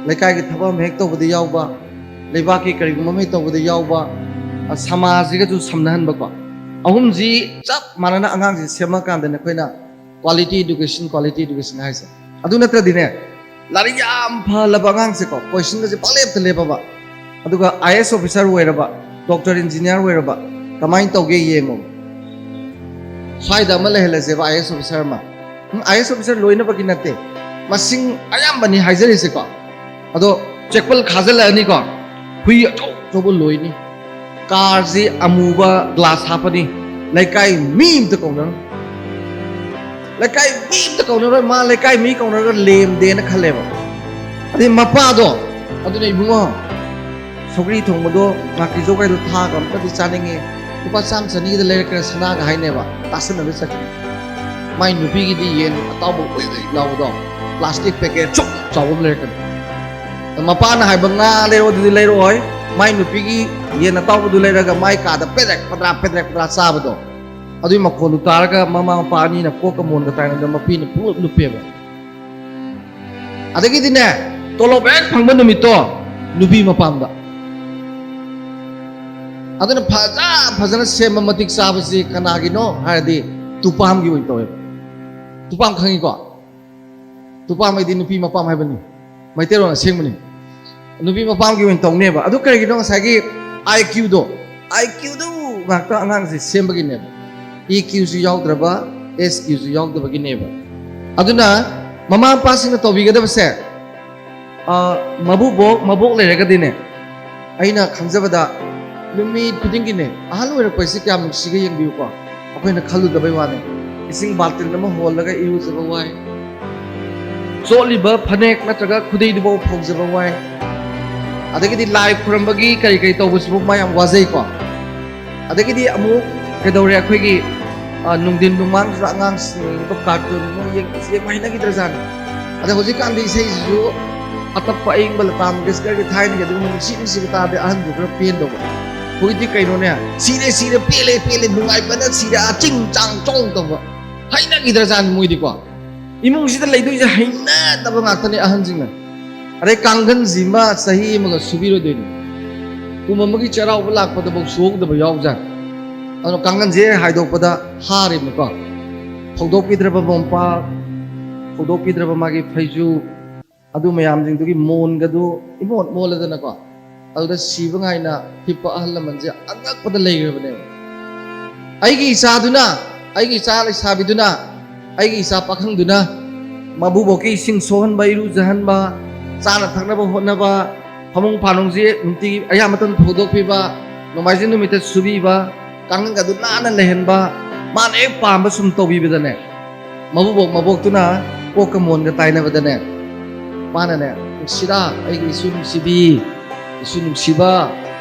ꯂꯩꯀꯥꯏꯒꯤ ꯊꯕꯛ ꯑꯃ ꯍꯦꯛ ꯇꯧꯕꯗ ꯌꯥꯎꯕ, ꯂꯩꯕꯥꯛꯀꯤ ꯀꯔꯤꯒꯨꯝꯕ ꯑꯃ ꯍꯦꯛ ꯇꯧꯕꯗ ꯌꯥꯎꯕ, ꯑ, ꯁꯃꯥꯖꯁꯤꯒꯁꯨ ꯁꯝꯅꯍꯟꯕꯀꯣ꯫ ꯑꯍꯨꯝꯁꯤ ꯆꯞ ꯃꯥꯟꯅꯅ ꯑꯉꯥꯡꯁꯤ ꯁꯦꯝꯃꯀꯥꯟꯗ ꯑꯩꯈꯣꯏꯅ quality education, quality education ꯍꯥꯏꯁꯦ꯫ ꯑꯗꯨ ꯅꯠꯇ꯭ꯔꯗꯤꯅꯦ, ꯂꯥꯏꯔꯤꯛ ꯌꯥꯝ ꯐꯍꯜꯂꯕ ꯑꯉꯥꯡꯁꯦꯀꯣ, quotientꯒꯁꯦ ꯄꯪꯂꯦꯞꯇ ꯂꯦꯞꯄꯕ, ꯑꯗꯨꯒ I A S officer ꯑꯣꯏꯔꯕ, doctor engineer ꯑꯣꯏꯔꯕ, ꯀꯃꯥꯏꯅ ꯇꯧꯒꯦ ꯌꯦꯡꯉꯣ꯫ ꯁ꯭ꯋꯥꯏꯗ ꯑꯃ ꯂꯩꯍꯜꯂꯁꯦꯕ, I A S officer ꯑꯃ꯫ ꯎꯝ, I A S officer ꯂꯣꯏꯅꯕꯒꯤ ꯅꯠꯇꯦ, ꯃꯁꯤꯡ ꯑꯌꯥꯝꯕꯅꯤ ꯍꯥꯏꯖꯔꯤꯁꯦꯀꯣ꯫ ꯑꯗꯣ ꯆꯦꯛꯄꯜ ꯈꯥꯖꯤꯜꯂꯛꯑꯅꯤꯀꯣ, ꯍꯨꯏ ꯑꯆꯧ ꯑꯆꯧꯕ ꯂꯣꯏꯅꯤ꯫ ꯀꯥꯔꯁꯤ ꯑꯃꯨꯕ glass ꯍꯥꯞꯄꯅꯤ꯫ ꯂꯩꯀꯥꯏ ꯃꯤ ꯑꯝꯇ ꯀꯧꯅꯔꯣꯏ꯫ ꯂꯩꯀꯥꯏ ꯃꯤ ꯑꯝꯇ ꯀꯧꯅꯔꯣꯏ꯫ ꯃꯥ ꯂꯩꯀꯥꯏ ꯃꯤ ꯀꯧꯅꯔꯒ ꯂꯦꯝꯗꯦꯅ ꯈꯜꯂꯦꯕ꯫ ꯑꯗꯩ ꯃꯄꯥꯗꯣ, "ꯑꯗꯨꯅ ꯏꯕꯨꯡꯉꯣ, ꯁꯧꯒ꯭ꯔꯤ ꯊꯣꯡꯕꯗꯣ, ꯉꯥꯀꯤꯖꯧꯒꯥꯏꯗꯣ ꯊꯥꯛꯑꯒ ꯑꯝꯇꯗꯤ ꯆꯥꯅꯤꯡꯉꯦ꯫ ꯂꯨꯄꯥ ꯆꯥꯝ ꯆꯅꯤꯒꯤꯗ ꯂꯩꯔꯛꯀꯦꯔꯥ ꯁꯅꯥꯒ?" ꯍꯥꯏꯅꯦꯕ꯫ ꯇꯥꯁꯟꯅꯕ ꯆꯠꯈꯤ꯫ ꯃꯥꯏ ꯅꯨꯄꯤꯒꯤꯗꯤ ꯌꯦꯟ ꯑꯇꯥꯎꯕ ꯎꯏ ꯎꯏ ꯂꯥꯎꯕꯗꯣ, plastic packet ꯆꯨꯞ ꯆꯥꯎꯕ ꯑꯃ ꯂꯩꯔꯛꯀꯅꯤ꯫ ꯃꯄꯥꯅ ꯍꯥꯏꯕ ꯉꯥ ꯂꯩꯔꯛꯑꯣ ꯑꯗꯨꯗꯤ ꯂꯩꯔꯛꯑꯣꯏ꯫ ꯃꯥꯏ ꯅꯨꯄꯤꯒꯤ ꯌꯦꯟ ꯑꯇꯥꯎꯕꯗꯨ ꯂꯩꯔꯒ ꯃꯥꯏ ꯀꯥꯗ ꯄꯦꯗ꯭ꯔꯦꯛ ꯄꯗ꯭ꯔꯥ, ꯄꯦꯗ꯭ꯔꯦꯛ ꯄꯗ꯭ꯔꯥ ꯆꯥꯕꯗꯣ, ꯑꯗꯨꯒꯤ ꯃꯈꯣꯟꯗꯨ ꯇꯥꯔꯒ ꯃꯃꯥ ꯃꯄꯥ ꯑꯅꯤꯅ ꯀꯣꯛꯀ ꯃꯣꯟꯒ ꯇꯥꯏꯅꯗꯅ ꯃꯄꯤꯅ ꯄꯨꯡꯂꯨꯞ ꯂꯨꯞꯄꯦꯕ꯫ ꯑꯗꯒꯤꯗꯤꯅꯦ, ꯇꯣꯂꯣꯞ ꯍꯦꯛ ꯐꯪꯕ ꯅꯨꯃꯤꯠꯇꯣ ꯅꯨꯄꯤ ꯃꯄꯥꯝꯗ꯫ ꯑꯗꯨꯅ ꯐꯖ ꯐꯖꯅ ꯁꯦꯝꯕ ꯃꯇꯤꯛ ꯆꯥꯕꯁꯤ ꯀꯅꯥꯒꯤꯅꯣ ꯍꯥꯏꯔꯗꯤ ꯇꯨꯄꯥꯝꯒꯤ ꯑꯣꯏꯅ ꯇꯧꯋꯦꯕ꯫ ꯇꯨꯄꯥꯝ ꯈꯪꯉꯤꯀꯣ? ꯇꯨꯄꯥꯝ ꯍꯥꯏꯗꯤ ꯅꯨꯄꯤ ꯃꯄꯥꯝ ꯍꯥꯏꯕꯅꯤ, ꯃꯩꯇꯩꯂꯣꯟ ꯑꯁꯦꯡꯕꯅꯤ꯫ ꯅꯨꯄꯤ ꯃꯄꯥꯝꯒꯤ ꯑꯣꯏꯅ ꯇꯧꯅꯦꯕ꯫ ꯑꯗꯨ ꯀꯔꯤꯒꯤꯅꯣ? ꯉꯁꯥꯏꯒꯤ IQꯗꯣ, IQꯗꯨ ꯉꯥꯛꯇ ꯑꯉꯥꯡꯁꯦ ꯁꯦꯝꯕꯒꯤꯅꯦꯕ꯫ EQꯁꯨ ꯌꯥꯎꯗ꯭ꯔꯕ, SQꯁꯨ ꯌꯥꯎꯗꯕꯒꯤꯅꯦꯕ꯫ ꯑꯗꯨꯅ ꯃꯃꯥ ꯃꯄꯥꯁꯤꯡꯅ ꯇꯧꯕꯤꯒꯗꯕꯁꯦ, ꯑ, ꯃꯕꯨꯕꯣꯛ, ꯃꯕꯣꯛ ꯂꯩꯔꯒꯗꯤꯅꯦ, ꯑꯩꯅ ꯈꯟꯖꯕꯗ ꯅꯨꯃꯤꯠ ꯈꯨꯗꯤꯡꯒꯤꯅꯦ, ꯑꯍꯜ ꯑꯣꯏꯔꯛꯄ ꯍꯥꯏꯁꯤ ꯀꯌꯥꯝ ꯅꯨꯡꯁꯤꯒꯦ ꯌꯦꯡꯕꯤꯌꯨꯀꯣ꯫ ꯑꯩꯈꯣꯏꯅ ꯈꯜꯂꯨꯗꯕꯩ ꯋꯥꯅꯦ꯫ ꯏꯁꯤꯡ ꯕꯥꯜꯇꯤꯟ ꯑꯃ ꯍꯣꯜꯂꯒ ꯏꯔꯨꯖꯕ ꯋꯥꯏ, ꯆꯣꯠꯂꯤꯕ ꯐꯅꯦꯛ ꯅꯠꯇ꯭ꯔꯒ ꯈꯨꯗꯩꯗꯨꯐꯥꯎ ꯐꯧꯖꯕ ꯋꯥꯏ, ꯑꯗꯒꯤꯗꯤ ꯂꯥꯏ ꯈꯨꯔꯝꯕꯒꯤ ꯀꯔꯤ ꯀꯔꯤ ꯇꯧꯕꯁꯤꯕꯨ ꯃꯥ ꯌꯥꯝ ꯋꯥꯖꯩꯀꯣ꯫ ꯑꯗꯒꯤꯗꯤ ꯑꯃꯨꯛ ꯀꯩꯗꯧꯔꯦ, ꯑꯩꯈꯣꯏꯒꯤ, ꯑ, ꯅꯨꯡꯊꯤꯟ ꯅꯨꯡꯃꯥꯡꯁꯤꯗ ꯑꯉꯥꯡꯁꯤꯡ ꯌꯦꯡꯕ cartoon ꯃꯣꯏ ꯌꯦꯡꯕꯁꯤ ꯌꯦꯡꯕ ꯍꯩꯅꯈꯤꯗ꯭ꯔꯖꯥꯠꯅꯤ꯫ ꯑꯗ ꯍꯧꯖꯤꯛꯀꯥꯟꯗꯤ ꯏꯁꯩꯁꯤꯁꯨ ꯑꯇꯞꯄ ꯑꯏꯪꯕ ꯂꯇꯥ ꯃꯪꯒꯦꯁꯀꯔꯒꯤ ꯊꯥꯏꯅꯒꯤ ꯑꯗꯨꯒꯨꯝꯕ ꯅꯨꯡꯁꯤ ꯅꯨꯡꯁꯤꯕ ꯇꯥꯔꯗꯤ ꯑꯍꯟꯁꯨ ꯈꯔ ꯄꯦꯟꯗꯧꯕ꯫ ꯍꯧꯖꯤꯛꯇꯤ ꯀꯩꯅꯣꯅꯦ, ꯁꯤꯔꯦ ꯁꯤꯔꯦ, ꯄꯦꯜꯂꯦ ꯄꯦꯜꯂꯦ, ꯅꯨꯡꯉꯥꯏꯕꯅ ꯁꯤꯔꯦ, ꯑꯆꯤꯡ ꯆꯥꯡ ꯆꯣꯡ ꯇꯧꯕ, ꯍꯩꯅꯈꯤꯗ꯭ꯔꯖꯥꯠꯅꯤ ꯃꯣꯏꯗꯤꯀꯣ꯫ ꯏꯃꯨꯡꯁꯤꯗ ꯂꯩꯗꯣꯏꯁꯦ ꯍꯩꯅꯗꯕ ꯉꯥꯛꯇꯅꯦ ꯑꯍꯟꯁꯤꯡꯅ꯫ ꯑꯗꯩ ꯀꯥꯡꯒꯟꯁꯤꯃ ꯆꯍꯤ ꯑꯃꯒ ꯁꯨꯕꯤꯔꯣꯏꯗꯣꯏꯅꯤ꯫ ꯀꯨꯝ ꯑꯃꯒꯤ ꯆꯩꯔꯥꯎꯕ ꯂꯥꯛꯄꯗꯐꯥꯎ ꯁꯨꯍꯧꯗꯕ ꯌꯥꯎꯖꯥꯠꯅꯤ꯫ ꯑꯗꯨꯅ ꯀꯥꯡꯒꯟꯁꯦ ꯍꯥꯏꯗꯣꯛꯄꯗ ꯍꯥꯔꯤꯕꯅꯤꯀꯣ꯫ ꯐꯧꯗꯣꯛꯄꯤꯗ꯭ꯔꯕ ꯃꯣꯝꯄꯥꯛ, ꯐꯧꯗꯣꯛꯄꯤꯗ꯭ꯔꯕ ꯃꯥꯒꯤ ꯐꯩꯖꯨꯞ, ꯑꯗꯨ ꯃꯌꯥꯝꯁꯤꯡꯗꯨꯒꯤ ꯃꯣꯟꯒꯗꯨ ꯏꯃꯣꯠ ꯃꯣꯠꯂꯗꯅꯀꯣ, ꯑꯗꯨꯗ ꯁꯤꯕ ꯉꯥꯏꯅ ꯍꯤꯞꯄ ꯑꯍꯜ ꯂꯃꯟꯁꯦ ꯑꯉꯛꯄꯗ ꯂꯩꯈ꯭ꯔꯕꯅꯦꯕ꯫ ꯑꯩꯒꯤ ꯏꯆꯥꯗꯨꯅ, ꯑꯩꯒꯤ ꯏꯆꯥ ꯂꯩꯁꯥꯕꯤꯗꯨꯅ, ꯑꯩꯒꯤ ꯏꯆꯥ ꯄꯥꯈꯪꯗꯨꯅ ꯃꯕꯨꯕꯣꯛꯀꯤ ꯏꯁꯤꯡ ꯁꯣꯛꯍꯟꯕ, ꯏꯔꯨꯖꯍꯟꯕ, ꯆꯥꯅ ꯊꯛꯅꯕ ꯍꯣꯠꯅꯕ, ꯐꯃꯨꯡ ꯐꯥꯅꯨꯡꯁꯤ ꯅꯨꯡꯇꯤꯒꯤ ꯑꯌꯥꯝꯕ ꯃꯇꯝꯗ ꯐꯧꯗꯣꯛꯄꯤꯕ, ꯅꯣꯡꯃꯥꯏꯖꯤꯡ ꯅꯨꯃꯤꯠꯇ ꯁꯨꯕꯤꯕ, ꯀꯥꯡꯈꯟꯒꯗꯨ ꯅꯥꯟꯅ ꯂꯩꯍꯟꯕ, ꯃꯥꯅ ꯍꯦꯛ ꯄꯥꯝꯕ ꯁꯨꯝ ꯇꯧꯕꯤꯕꯗꯅꯦ, ꯃꯕꯨꯕꯣꯛ ꯃꯕꯣꯛꯇꯨꯅ ꯀꯣꯛꯀ ꯃꯣꯟꯒ ꯇꯥꯏꯅꯕꯗꯅꯦ, ꯃꯥꯅꯅꯦ, "ꯅꯨꯡꯁꯤꯔꯥ, ꯑꯩꯒꯤ ꯏꯁꯨ ꯅꯨꯡꯁꯤꯕꯤ, ꯏꯁꯨ ꯅꯨꯡꯁꯤꯕ,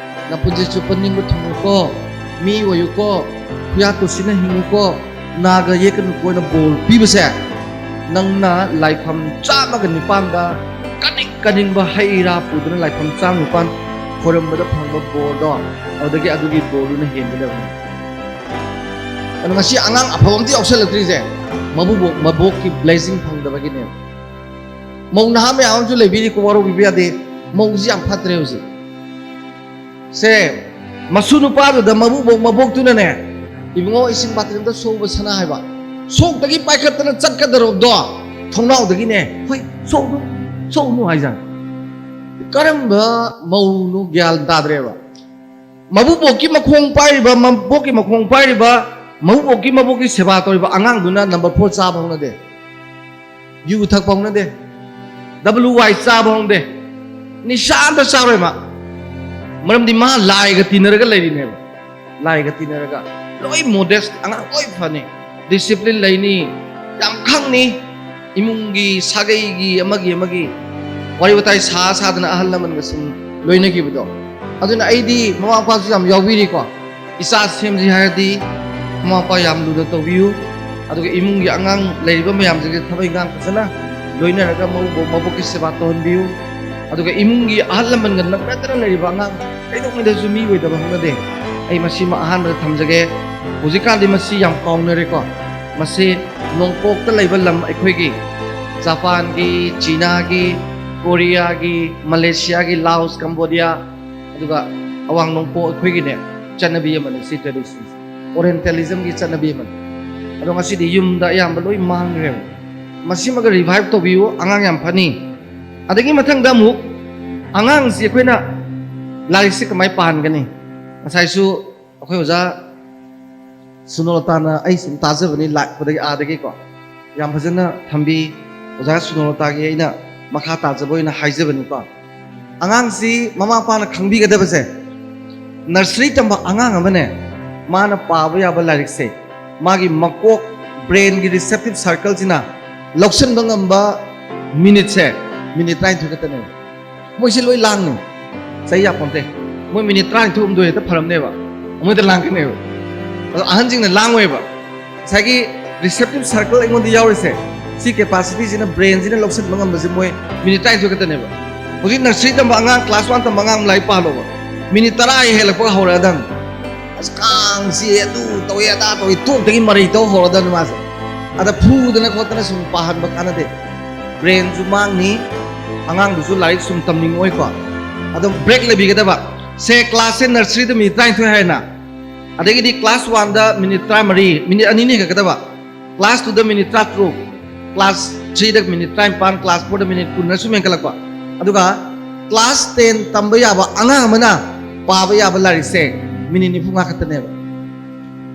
ꯅꯄꯨꯟꯁꯤ ꯆꯨꯞꯄ ꯅꯤꯡꯕ ꯊꯨꯡꯉꯨꯀꯣ, ꯃꯤ ꯑꯣꯏꯌꯨꯀꯣ, ꯈꯨꯌꯥ ꯇꯨꯁꯤꯟꯅ ꯍꯤꯡꯉꯨꯀꯣ, ꯅꯥꯒ ꯌꯦꯛꯀꯅꯨꯀꯣꯅ ꯕꯣꯔ ꯄꯤꯕꯁꯦ, ꯅꯪꯅ ꯂꯥꯏꯐꯝ ꯆꯥꯝꯃꯒ ꯅꯤꯄꯥꯟꯗ ꯀꯅꯤꯡ ꯀꯅꯤꯡꯕ ꯍꯩ ꯔꯥ ꯄꯨꯗꯨꯅ ꯂꯥꯏꯐꯝ ꯆꯥꯝꯃ ꯅꯤꯄꯥꯟ ꯈꯣꯏꯔꯝꯕꯗ ꯐꯪꯕ ꯕꯣꯔꯗꯣ, ꯑꯗꯨꯗꯒꯤ ꯑꯗꯨꯒꯤ ꯕꯣꯔꯗꯨꯅ ꯍꯦꯟꯒꯗꯕꯅꯤ"꯫ ꯑꯗꯣ ꯉꯁꯤ ꯑꯉꯥꯡ ꯑꯐꯕ ꯑꯝꯇ ꯌꯥꯎꯁꯜꯂꯛꯇ꯭ꯔꯤꯁꯦ ꯃꯕꯨꯕꯣꯛ ꯃꯕꯣꯛꯀꯤ ꯕ꯭ꯂꯦꯁꯤꯡ ꯐꯪꯗꯕꯒꯤꯅꯦ꯫ ꯃꯧ ꯅꯍꯥ ꯃꯌꯥꯝ ꯑꯃꯁꯨ ꯂꯩꯕꯤꯔꯤꯀꯣ, ꯋꯥꯔꯧꯕꯤꯕ ꯌꯥꯗꯦ꯫ ꯃꯧꯁꯤ ꯌꯥꯝ ꯐꯠꯇ꯭ꯔꯦ ꯍꯧꯖꯤꯛ꯫ ꯁꯦ, ꯃꯁꯨ ꯅꯨꯄꯥꯗꯨꯗ ꯃꯕꯨꯕꯣꯛ ꯃꯕꯣꯛꯇꯨꯅꯅꯦ, "ꯏꯕꯨꯡꯉꯣ, ꯏꯁꯤꯡ ꯕꯥꯇꯤꯟ ꯑꯝꯇ ꯁꯣꯛꯎꯕ ꯁꯅꯥ" ꯍꯥꯏꯕ꯫ ꯁꯣꯛꯇꯒꯤ ꯄꯥꯏꯈꯠꯇꯅ ꯆꯠꯀꯗꯧꯔꯕꯗꯣ ꯊꯣꯡꯅꯥꯎꯗꯒꯤꯅꯦ, "ꯍꯣꯏ, ꯁꯣꯛꯎꯅꯨ, ꯁꯣꯛꯎꯅꯨ" ꯍꯥꯏꯖꯥꯠꯅꯤ꯫ ꯀꯔꯝꯕ ꯃꯧꯅꯣ ꯒ꯭ꯌꯥꯟ ꯇꯥꯗ꯭ꯔꯦꯕ꯫ ꯃꯕꯨꯕꯣꯛꯀꯤ ꯃꯈꯣꯡ ꯄꯥꯏꯔꯤꯕ, ꯃꯕꯣꯛꯀꯤ ꯃꯈꯣꯡ ꯄꯥꯏꯔꯤꯕ, ꯃꯕꯨꯕꯣꯛꯀꯤ ꯃꯕꯣꯛꯀꯤ ꯁꯦꯕꯥ ꯇꯧꯔꯤꯕ ꯑꯉꯥꯡꯗꯨꯅ ꯅꯝꯕꯔ ꯐꯣꯔ ꯆꯥꯕ ꯍꯧꯅꯗꯦ, ꯌꯨ ꯊꯛꯄ ꯍꯧꯅꯗꯦ, ꯗꯕꯜꯌꯨ ꯋꯥꯏ ꯆꯥꯕ ꯍꯧꯅꯗꯦ, ꯅꯤꯁꯥ ꯑꯝꯇ ꯆꯥꯔꯣꯏ ꯃꯥ꯫ ꯃꯔꯝꯗꯤ ꯃꯥ ꯂꯥꯏꯒ ꯇꯤꯟꯅꯔꯒ ꯂꯩꯔꯤꯅꯦꯕ꯫ ꯂꯥꯏꯒ ꯇꯤꯟꯅꯔꯒ ꯂꯣꯏ ꯃꯣꯗꯦꯁ, ꯑꯉꯥꯡ ꯂꯣꯏ ꯐꯅꯤ, ꯗꯤꯁꯤꯄ꯭ꯂꯤꯟ ꯂꯩꯅꯤ, ꯌꯥꯝ ꯈꯪꯅꯤ꯫ ꯏꯃꯨꯡꯒꯤ, ꯁꯥꯒꯩꯒꯤ, ꯑꯃꯒꯤ ꯑꯃꯒꯤ ꯋꯥꯔꯤ ꯋꯥꯇꯥꯏ ꯁꯥ ꯁꯥꯗꯅ ꯑꯍꯜ ꯂꯃꯟꯒ ꯁꯨꯝ ꯂꯣꯏꯅꯈꯤꯕꯗꯣ꯫ ꯑꯗꯨꯅ ꯑꯩꯗꯤ ꯃꯃꯥ ꯃꯄꯥꯁꯨ ꯌꯥꯝ ꯌꯥꯎꯕꯤꯔꯤꯀꯣ꯫ ꯏꯆꯥ ꯁꯦꯝꯁꯤ ꯍꯥꯏꯔꯗꯤ ꯃꯃꯥ ꯃꯄꯥ ꯌꯥꯝ ꯂꯨꯅ ꯇꯧꯕꯤꯌꯨ꯫ ꯑꯗꯨꯒ ꯏꯃꯨꯡꯒꯤ ꯑꯉꯥꯡ ꯂꯩꯔꯤꯕ ꯃꯌꯥꯝꯁꯤꯡꯁꯦ ꯊꯕꯛ ꯏꯪꯈꯥꯡ ꯐꯖꯅ ꯂꯣꯏꯅꯔꯒ ꯃꯕꯨ- ꯃꯕꯨꯛꯀꯤ ꯁꯦꯕꯥ ꯇꯧꯍꯟꯕꯤꯌꯨ꯫ ꯑꯗꯨꯒ ꯏꯃꯨꯡꯒꯤ ꯑꯍꯜ ꯂꯃꯟꯒ ꯅꯛꯅꯗꯅ ꯂꯩꯔꯤꯕ ꯑꯉꯥꯡ ꯀꯩꯗꯧꯉꯩꯗꯁꯨ ꯃꯤ ꯑꯣꯏꯗꯕ ꯍꯧꯅꯗꯦ꯫ ꯑꯩ ꯃꯁꯤꯃ ꯑꯍꯥꯟꯕꯗ ꯊꯝꯖꯒꯦ꯫ ꯍꯧꯖꯤꯛꯀꯥꯟꯗꯤ ꯃꯁꯤ ꯌꯥꯝ ꯀꯥꯎꯅꯔꯦꯀꯣ꯫ ꯃꯁꯤ ꯅꯣꯡꯄꯣꯛꯇ ꯂꯩꯕ ꯂꯝ ꯑꯩꯈꯣꯏꯒꯤ ꯖꯄꯥꯟꯒꯤ, ꯆꯤꯅꯥꯒꯤ, ꯀꯣꯔꯤꯌꯥꯒꯤ, ꯃꯂꯦꯁꯤꯌꯥꯒꯤ, ꯂꯥꯑꯣꯁ, ꯀꯝꯕꯣꯗꯤꯌꯥ, ꯑꯗꯨꯒ ꯑꯋꯥꯡ ꯅꯣꯡꯄꯣꯛ ꯑꯩꯈꯣꯏꯒꯤꯅꯦ ꯆꯠꯅꯕꯤ ꯑꯃꯅꯤ꯫ ꯁꯤ tradition Orientalismꯒꯤ ꯆꯠꯅꯕꯤ ꯑꯃꯅꯤ꯫ ꯑꯗꯣ ꯉꯁꯤꯗꯤ ꯌꯨꯝꯗ ꯑꯌꯥꯝꯕ ꯂꯣꯏ ꯃꯥꯡꯈ꯭ꯔꯦꯕ꯫ ꯃꯁꯤꯃꯒ revive ꯇꯧꯕꯤꯌꯨ, ꯑꯉꯥꯡ ꯌꯥꯝ ꯐꯅꯤ꯫ ꯑꯗꯒꯤ ꯃꯊꯪꯗ ꯑꯃꯨꯛ ꯑꯉꯥꯡꯁꯤ ꯑꯩꯈꯣꯏꯅ ꯂꯥꯏꯔꯤꯛꯁꯤ ꯀꯃꯥꯏꯅ ꯄꯥꯍꯟꯒꯅꯤ? ꯉꯁꯥꯏꯁꯨ ꯑꯩꯈꯣꯏ ꯑꯣꯖꯥ ꯁꯨꯅꯣꯂꯇꯥꯅ, ꯑꯩ ꯁꯨꯝ ꯇꯥꯖꯕꯅꯤ ꯂꯥꯛꯄꯗꯒꯤ ꯑꯥꯗꯒꯤꯀꯣ, ꯌꯥꯝ ꯐꯖꯅ ꯊꯝꯕꯤ꯫ ꯑꯣꯖꯥ ꯁꯨꯅꯣꯂꯇꯥꯒꯤ ꯑꯩꯅ ꯃꯈꯥ ꯇꯥꯖꯕ ꯑꯣꯏꯅ ꯍꯥꯏꯖꯕꯅꯤꯀꯣ꯫ ꯑꯉꯥꯡꯁꯤ ꯃꯃꯥ ꯃꯄꯥꯅ ꯈꯪꯕꯤꯒꯗꯕꯁꯦ, nursery ꯇꯝꯕ ꯑꯉꯥꯡ ꯑꯃꯅꯦ, ꯃꯥꯅ ꯄꯥꯕ ꯌꯥꯕ ꯂꯥꯏꯔꯤꯛꯁꯦ, ꯃꯥꯒꯤ ꯃꯀꯣꯛ, brainꯒꯤ receptive circleꯁꯤꯅ ꯂꯧꯁꯤꯟꯕ ꯉꯝꯕ minuteꯁꯦ minute ꯇꯔꯥꯅꯤꯊꯣꯏ ꯈꯛꯇꯅꯦꯕ꯫ ꯃꯣꯏꯁꯤ ꯂꯣꯏ ꯂꯥꯡꯅꯤ, ꯆꯍꯤ ꯌꯥꯄꯣꯟꯇꯦ꯫ ꯃꯣꯏ minute ꯇꯔꯥꯅꯤꯊꯣꯏ ꯍꯨꯝꯗꯣꯏ ꯍꯦꯛꯇ ꯐꯔꯝꯅꯦꯕ, ꯃꯣꯏꯗ ꯂꯥꯡꯒꯅꯦꯕ꯫ ꯑꯗꯣ ꯑꯍꯟꯁꯤꯡꯅ ꯂꯥꯡꯉꯣꯏꯕ꯫ ꯉꯁꯥꯏꯒꯤ receptive circle ꯑꯩꯉꯣꯟꯗ ꯌꯥꯎꯔꯤꯁꯦ, ꯁꯤ capacityꯁꯤꯅ, brainꯁꯤꯅ ꯂꯧꯁꯤꯟꯕ ꯉꯝꯕꯁꯦ ꯃꯣꯏ minute ꯇꯔꯥꯅꯤꯊꯣꯏ ꯈꯛꯇꯅꯦꯕ꯫ ꯍꯧꯖꯤꯛ nursery ꯇꯝꯕ ꯑꯉꯥꯡ, class one ꯇꯝꯕ ꯑꯉꯥꯡ ꯂꯥꯏꯔꯤꯛ ꯄꯥꯍꯜꯂꯣꯕ, minute ꯇꯔꯥ ꯍꯦꯛ ꯍꯦꯜꯂꯛꯄꯒ ꯍꯧꯔꯛꯑꯗꯝꯅꯤ꯫ ꯑꯁ, ꯀꯥꯡ ꯆꯤꯛꯑꯦ, ꯑꯗꯨ ꯇꯧꯋꯦ, ꯑꯗꯥ ꯇꯧꯋꯦ, ꯇꯣꯛꯇꯒꯤ ꯃꯔꯩ ꯇꯧ ꯍꯧꯔꯗꯝꯅꯤ ꯃꯥꯁꯦ꯫ ꯑꯗ ꯐꯨꯗꯅ ꯈꯣꯠꯇꯅ ꯁꯨꯝ ꯄꯥꯍꯟꯕ ꯀꯥꯟꯅꯗꯦ꯫ Brainꯁꯨ ꯃꯥꯡꯅꯤ, ꯑꯉꯥꯡꯗꯨꯁꯨ ꯂꯥꯏꯔꯤꯛ ꯁꯨꯝ ꯇꯝꯅꯤꯡꯉꯛꯑꯣꯏꯀꯣ꯫ ꯑꯗꯨꯝ break ꯂꯩꯕꯤꯒꯗꯕ꯫ ꯁꯦ, classꯁꯦ nurseryꯗ minute ꯇꯔꯥꯅꯤꯊꯣꯏ ꯍꯥꯏꯔꯦꯅ, ꯑꯗꯒꯤꯗꯤ class oneꯗ minute ꯇꯔꯥꯃꯔꯤ, minute ꯑꯅꯤꯅꯤ ꯍꯦꯟꯒꯠꯀꯗꯕ꯫ Class twoꯗ minute ꯇꯔꯥꯇꯔꯨꯛ, class threeꯗ minute ꯇꯔꯥꯅꯤꯄꯥꯟ, class fourꯗ minute ꯀꯨꯟꯅ ꯁꯨꯝ ꯍꯦꯟꯒꯠꯂꯛꯄ꯫ ꯑꯗꯨꯒ class ten ꯇꯝꯕ ꯌꯥꯕ ꯑꯉꯥꯡ ꯑꯃꯅ ꯄꯥꯕ ꯌꯥꯕ ꯂꯥꯏꯔꯤꯛꯁꯦ minute ꯅꯤꯐꯨ ꯃꯉꯥ ꯈꯛꯇꯅꯦꯕ꯫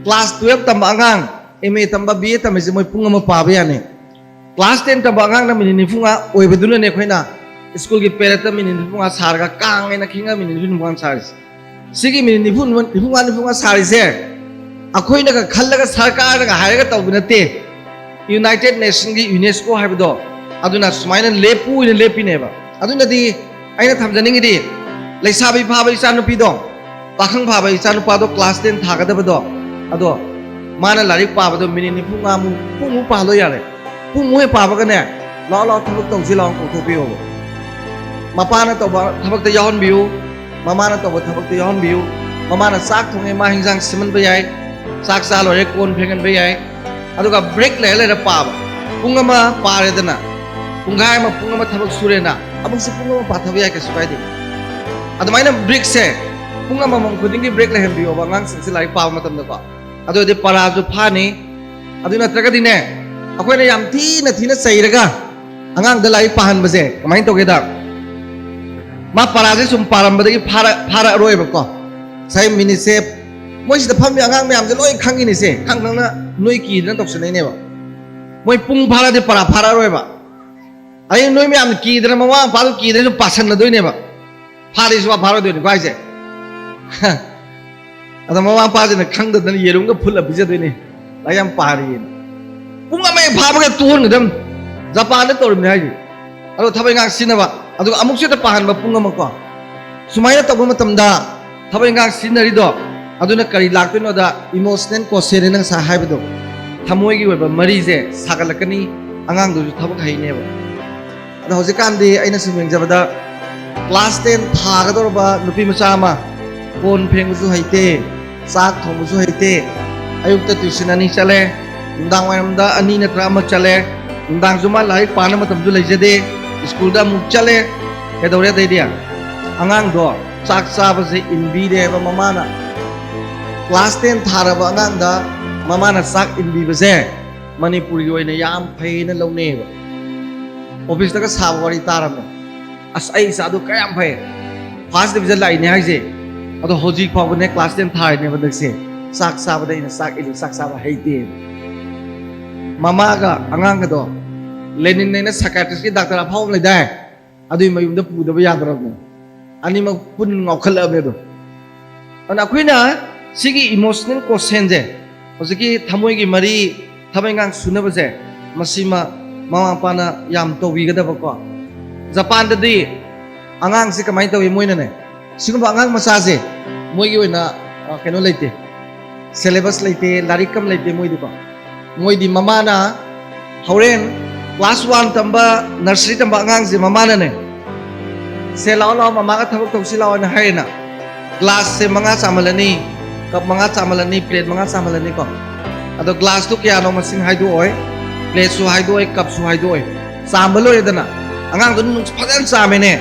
Class twelve ꯇꯝꯕ ꯑꯉꯥꯡ, MA ꯇꯝꯕ, BA ꯇꯝꯕꯁꯦ ꯃꯣꯏ ꯄꯨꯡ ꯑꯃ ꯄꯥꯕ ꯌꯥꯅꯤ꯫ Class ten ꯇꯝꯕ ꯑꯉꯥꯡꯅ minute ꯅꯤꯐꯨ ꯃꯉꯥ ꯑꯣꯏꯕꯗꯨꯅꯅꯦ ꯑꯩꯈꯣꯏꯅ schoolꯒꯤ paradeꯇ minute ꯅꯤꯐꯨ ꯃꯉꯥ ꯁꯥꯔꯒ ꯀꯥꯡ ꯍꯥꯏꯅ ꯈꯤꯡꯉ minute ꯅꯤꯐꯨ ꯃꯉꯥ ꯁꯥꯔꯤꯁꯦ꯫ ꯁꯤꯒꯤ minute ꯅꯤꯐꯨ, ꯅꯤꯐꯨ ꯃꯉꯥ, ꯅꯤꯐꯨ ꯃꯉꯥ ꯁꯥꯔꯤꯁꯦ, ꯑꯩꯈꯣꯏꯅꯒ ꯈꯜꯂꯒ ꯁꯔꯀꯥꯔꯅꯒ ꯍꯥꯏꯔꯒ ꯇꯧꯕ ꯅꯠꯇꯦ꯫ United Nationsꯀꯤ UNESCO ꯍꯥꯏꯕꯗꯣ, ꯑꯗꯨꯅ ꯁꯨꯃꯥꯏꯅ ꯂꯦꯞꯄꯨ ꯍꯥꯏꯅ ꯂꯦꯞꯄꯤꯅꯦꯕ꯫ ꯑꯗꯨꯅꯗꯤ ꯑꯩꯅ ꯊꯝꯖꯅꯤꯡꯉꯤꯗꯤ, ꯂꯩꯁꯥꯕꯤ ꯐꯥꯕ ꯏꯆꯥꯅꯨꯄꯤꯗꯣ, ꯄꯥꯈꯪ ꯐꯥꯕ ꯏꯆꯥꯅꯨꯄꯥꯗꯣ, class ten ꯊꯥꯒꯗꯕꯗꯣ, ꯑꯗꯣ ꯃꯥꯅ ꯂꯥꯏꯔꯤꯛ ꯄꯥꯕꯗꯣ minute ꯅꯤꯐꯨ ꯃꯉꯥꯃꯨꯛ, ꯄꯨꯡꯃꯨꯛ ꯄꯥꯍꯜꯂꯣ ꯌꯥꯔꯦ꯫ ꯄꯨꯡꯃꯨꯛ ꯍꯦꯛ ꯄꯥꯕꯒꯅꯦ, ꯂꯥꯛꯑꯣ ꯂꯥꯛꯑꯣ, ꯊꯕꯛ ꯇꯧꯁꯤ ꯂꯥꯛꯑꯣ" ꯀꯧꯊꯣꯛꯄꯤꯌꯣꯕ꯫ ꯃꯄꯥꯅ ꯇꯧꯕ ꯊꯕꯛꯇ ꯌꯥꯎꯍꯟꯕꯤꯌꯨ, ꯃꯃꯥꯅ ꯇꯧꯕ ꯊꯕꯛꯇ ꯌꯥꯎꯍꯟꯕꯤꯌꯨ꯫ ꯃꯃꯥꯅ ꯆꯥꯛ ꯊꯣꯡꯉꯦ, ꯃꯥ ꯍꯤꯟꯖꯥꯡ ꯁꯦꯝꯍꯟꯕ ꯌꯥꯏ, ꯆꯥꯛ ꯆꯥ ꯂꯣꯏꯔꯦ ꯀꯣꯟ ꯐꯦꯡꯍꯟꯕ ꯌꯥꯏ꯫ ꯑꯗꯨꯒ ꯕ꯭ꯔꯦꯛ ꯂꯩꯔ ꯂꯩꯔ ꯄꯥꯕ꯫ ꯄꯨꯡ ꯑꯃ ꯄꯥꯔꯦꯗꯅ, ꯄꯨꯡꯈꯥꯏ ꯑꯃ, ꯄꯨꯡ ꯑꯃ ꯊꯕꯛ ꯁꯨꯔꯦꯅ, ꯑꯃꯨꯛꯁꯨ ꯄꯨꯡ ꯑꯃ ꯄꯥꯊꯕ ꯌꯥꯏ, ꯀꯩꯁꯨ ꯀꯥꯏꯗꯦ꯫ ꯑꯗꯨꯃꯥꯏꯅ ꯕ꯭ꯔꯦꯛꯁꯦ ꯄꯨꯡ ꯑꯃꯃꯝ ꯈꯨꯗꯤꯡꯒꯤ ꯕ꯭ꯔꯦꯛ ꯂꯩꯍꯟꯕꯤꯌꯣꯕ ꯑꯉꯥꯡꯁꯤꯡꯁꯦ ꯂꯥꯏꯔꯤꯛ ꯄꯥꯕ ꯃꯇꯝꯗꯀꯣ꯫ ꯑꯗꯨ ꯑꯣꯏꯔꯗꯤ ꯄꯔꯥꯁꯨ ꯐꯥꯅꯤ꯫ ꯑꯗꯨ ꯅꯠꯇ꯭ꯔꯒꯗꯤꯅꯦ, ꯑꯩꯈꯣꯏꯅ ꯌꯥꯝ ꯊꯤꯅ ꯊꯤꯅ ꯆꯩꯔꯒ ꯑꯉꯥꯡꯗ ꯂꯥꯏꯔꯤꯛ ꯄꯥꯍꯟꯕꯁꯦ ꯀꯃꯥꯏꯅ ꯇꯧꯒꯦꯗ, ꯃꯥ ꯄꯔꯥꯁꯦ ꯁꯨꯝ ꯄꯥꯔꯝꯕꯗꯒꯤ ꯐꯥꯔꯛ ꯐꯥꯔꯛꯑꯔꯣꯏꯕꯀꯣ꯫ ꯉꯁꯥꯏ ꯃꯤꯅꯤꯠꯁꯦ, ꯃꯣꯏꯁꯤꯗ ꯐꯝꯃꯤ ꯑꯉꯥꯡ ꯃꯌꯥꯝꯁꯦ ꯂꯣꯏ ꯈꯪꯉꯤꯅꯤꯁꯦ, ꯈꯪ ꯈꯪꯅ ꯅꯣꯏ ꯀꯤꯗꯅ ꯇꯧꯁꯟꯅꯩꯅꯦꯕ꯫ ꯃꯣꯏ ꯄꯨꯡ ꯐꯥꯔꯗꯤ ꯄꯔꯥ ꯐꯥꯔꯛꯑꯔꯣꯏꯕ꯫ ꯑꯗꯩ ꯅꯣꯏ ꯃꯌꯥꯝꯅ ꯀꯤꯗꯅ ꯃꯃꯥ ꯃꯄꯥꯗꯨ ꯀꯤꯗꯅ ꯁꯨꯝ ꯄꯥꯁꯟꯅꯗꯣꯏꯅꯦꯕ꯫ ꯐꯥꯔꯤ ꯁꯨꯡꯐꯥ ꯐꯥꯔꯣꯏꯗꯣꯏꯅꯤꯀꯣ ꯍꯥꯏꯁꯦ꯫ ꯑꯗ ꯃꯃꯥ ꯃꯄꯥꯁꯤꯅ ꯈꯪꯗꯗꯅ ꯌꯦꯔꯨꯝꯒ ꯐꯨꯠꯂ ꯄꯤꯖꯗꯣꯏꯅꯦ, "ꯂꯥꯏꯔꯤꯛ ꯌꯥꯝ ꯄꯥꯔꯤꯅ"꯫ ꯄꯨꯡ ꯑꯃ ꯍꯦꯛ ꯐꯥꯕꯒ ꯇꯨꯍꯟꯒꯗꯕꯅꯤ꯫ ꯖꯄꯥꯟꯗ ꯇꯧꯔꯤꯕꯅꯤ ꯍꯥꯏꯁꯦ꯫ ꯑꯗꯣ ꯊꯕꯛ ꯏꯪꯈꯥꯡ ꯁꯤꯖꯤꯟꯅꯕ, ꯑꯗꯨꯒ ꯑꯃꯨꯛꯁꯨ ꯍꯦꯛꯇ ꯄꯥꯍꯟꯕ ꯄꯨꯡ ꯑꯃꯀꯣ꯫ ꯁꯨꯃꯥꯏꯅ ꯇꯧꯕ ꯃꯇꯝꯗ ꯊꯕꯛ ꯏꯪꯈꯥꯡ ꯁꯤꯖꯤꯟꯅꯔꯤꯗꯣ, ꯑꯗꯨꯅ ꯀꯔꯤ ꯂꯥꯛꯇꯣꯏꯅꯣꯗ, ꯏꯃꯣꯁꯅꯦꯜ ꯀꯣꯁꯦꯟꯅ ꯉꯁꯥꯏ ꯍꯥꯏꯕꯗꯣ, ꯊꯃꯣꯏꯒꯤ ꯑꯣꯏꯕ ꯃꯔꯤꯁꯦ ꯁꯥꯒꯠꯂꯛꯀꯅꯤ, ꯑꯉꯥꯡꯗꯨꯁꯨ ꯊꯕꯛ ꯍꯩꯅꯦꯕ꯫ ꯑꯗꯣ ꯍꯧꯖꯤꯛꯀꯥꯟꯗꯤ ꯑꯩꯅ ꯁꯨꯝ ꯌꯦꯡꯖꯕꯗ, ꯀ꯭ꯂꯥꯁ ꯇꯦꯟ ꯊꯥꯒꯗꯧꯔꯕ ꯅꯨꯄꯤ ꯃꯆꯥ ꯑꯃ ꯀꯣꯟ ꯐꯦꯡꯕꯁꯨ ꯍꯩꯇꯦ, ꯆꯥꯛ ꯊꯣꯡꯕꯁꯨ ꯍꯩꯇꯦ, ꯑꯌꯨꯛꯇ ꯇ꯭ꯌꯨꯁꯟ ꯑꯅꯤ ꯆꯠꯂꯦ, ꯅꯨꯡꯗꯥꯡ ꯋꯥꯏꯔꯝꯗ ꯑꯅꯤ ꯅꯠꯇ꯭ꯔ ꯑꯃ ꯆꯠꯂꯦ, ꯅꯨꯡꯗꯥꯡꯁꯨ ꯃꯥ ꯂꯥꯏꯔꯤꯛ ꯄꯥꯅꯕ ꯃꯇꯝꯁꯨ ꯂꯩꯖꯗꯦ, ꯁ꯭ꯀꯨꯜꯗ ꯑꯃꯨꯛ ꯆꯠꯂꯦ꯫ ꯀꯩꯗꯧꯔꯦ ꯑꯗꯩꯗꯤ? ꯑꯉꯥꯡꯗꯣ ꯆꯥꯛ ꯆꯥꯕꯁꯦ ꯏꯟꯕꯤꯔꯦ ꯍꯥꯏꯕ ꯃꯃꯥꯅ꯫ ꯀ꯭ꯂꯥꯁ ꯇꯦꯟ ꯊꯥꯔꯕ ꯑꯉꯥꯡꯗ ꯃꯃꯥꯅ ꯆꯥꯛ ꯏꯟꯕꯤꯕꯁꯦ ꯃꯅꯤꯄꯨꯔꯒꯤ ꯑꯣꯏꯅ ꯌꯥꯝ ꯐꯩꯅ ꯂꯧꯅꯩꯌꯦꯕ꯫ ꯑꯣꯐꯤꯁꯇꯒ ꯁꯥꯕ ꯋꯥꯔꯤ ꯇꯥꯔꯕꯅꯦ, "ꯑꯁ, ꯑꯩ ꯏꯆꯥꯗꯨ ꯀꯌꯥꯝ ꯐꯩ, ꯐꯥꯔꯁ ꯗꯤꯕꯤꯖꯟ ꯂꯥꯛꯏꯅꯦ" ꯍꯥꯏꯁꯦ꯫ ꯑꯗꯣ ꯍꯧꯖꯤꯛ ꯐꯥꯎꯕꯅꯦ ꯀ꯭ꯂꯥꯁ ꯇꯦꯟ ꯊꯥꯔꯤꯅꯦꯕ ꯍꯟꯗꯛꯁꯦ, ꯆꯥꯛ ꯆꯥꯕꯗ ꯑꯩꯅ ꯆꯥꯛ ꯏꯜꯂꯤ, ꯆꯥꯛ ꯆꯥꯕ ꯍꯩꯇꯦ꯫ ꯃꯃꯥꯒ ꯑꯉꯥꯡꯒꯗꯣ ꯂꯦꯅꯤꯟ ꯍꯥꯏꯅ ꯁꯥꯏꯀꯥꯏꯇ꯭ꯔꯤꯁꯀꯤ ꯗꯥꯛꯇꯔ ꯑꯐꯥꯎꯕ ꯑꯃ ꯂꯩꯗꯥꯏ, ꯑꯗꯨꯒꯤ ꯃꯌꯨꯝꯗ ꯄꯨꯗꯕ ꯌꯥꯗ꯭ꯔꯕꯅꯦ꯫ ꯑꯅꯤꯃꯛ ꯄꯨꯟ ꯉꯥꯎꯈꯠꯂꯛꯑꯕꯅꯦ ꯑꯗꯣ꯫ ꯑꯗꯨꯅ ꯑꯩꯈꯣꯏꯅ ꯁꯤꯒꯤ ꯏꯃꯣꯁꯅꯦꯜ ꯀꯣꯁꯦꯟꯁꯦ ꯍꯧꯖꯤꯛꯀꯤ ꯊꯃꯣꯏꯒꯤ ꯃꯔꯤ, ꯊꯕꯛ ꯏꯪꯈꯥꯡ ꯁꯨꯅꯕꯁꯦ, ꯃꯁꯤꯃ ꯃꯃꯥ ꯃꯄꯥꯅ ꯌꯥꯝ ꯇꯧꯕꯤꯒꯗꯕꯀꯣ꯫ ꯖꯄꯥꯟꯗꯗꯤ ꯑꯉꯥꯡꯁꯦ ꯀꯃꯥꯏꯅ ꯇꯧꯏ? ꯃꯣꯏꯅꯅꯦ, ꯁꯤꯒꯨꯝꯕ ꯑꯉꯥꯡ ꯃꯆꯥꯁꯦ ꯃꯣꯏꯒꯤ ꯑꯣꯏꯅ, ꯑ, ꯀꯩꯅꯣ ꯂꯩꯇꯦ, ꯁꯦꯂꯦꯕꯁ ꯂꯩꯇꯦ, ꯂꯥꯏꯔꯤꯛ ꯀꯝ ꯂꯩꯇꯦ ꯃꯣꯏꯗꯤꯀꯣ꯫ ꯃꯣꯏꯗꯤ ꯃꯃꯥꯅ ꯍꯣꯔꯦꯟ Class one ꯇꯝꯕ, nursery ꯇꯝꯕ ꯑꯉꯥꯡꯁꯦ ꯃꯃꯥꯅꯅꯦ, "ꯁꯦ ꯂꯥꯛꯑꯣ, ꯂꯥꯛꯑꯣ, ꯃꯃꯥꯒ ꯊꯕꯛ ꯇꯧꯁꯤ ꯂꯥꯛꯑꯣ" ꯍꯥꯏꯅ ꯍꯥꯏꯔꯦꯅ, ꯒ꯭ꯂꯥꯁꯁꯦ ꯃꯉꯥ ꯆꯥꯝꯍꯜꯂꯅꯤ, ꯀꯞ ꯃꯉꯥ ꯆꯥꯝꯍꯜꯂꯅꯤ, ꯄ꯭ꯂꯦꯠ ꯃꯉꯥ ꯆꯥꯝꯍꯜꯂꯅꯤꯀꯣ꯫ ꯑꯗꯣ ꯒ꯭ꯂꯥꯁꯇꯨ ꯀꯌꯥꯅꯣ ꯃꯁꯤꯡ ꯍꯥꯏꯗꯣꯛꯑꯣꯏ, ꯄ꯭ꯂꯦꯠꯁꯨ ꯍꯥꯏꯗꯣꯛꯑꯣꯏ, ꯀꯞꯁꯨ ꯍꯥꯏꯗꯣꯛꯑꯣꯏ꯫ ꯆꯥꯝꯕ ꯂꯣꯏꯔꯦꯗꯅ, ꯑꯉꯥꯡꯗꯨꯅ ꯅꯨꯡ-, ꯐꯖꯅ ꯆꯥꯝꯃꯦꯅꯦ,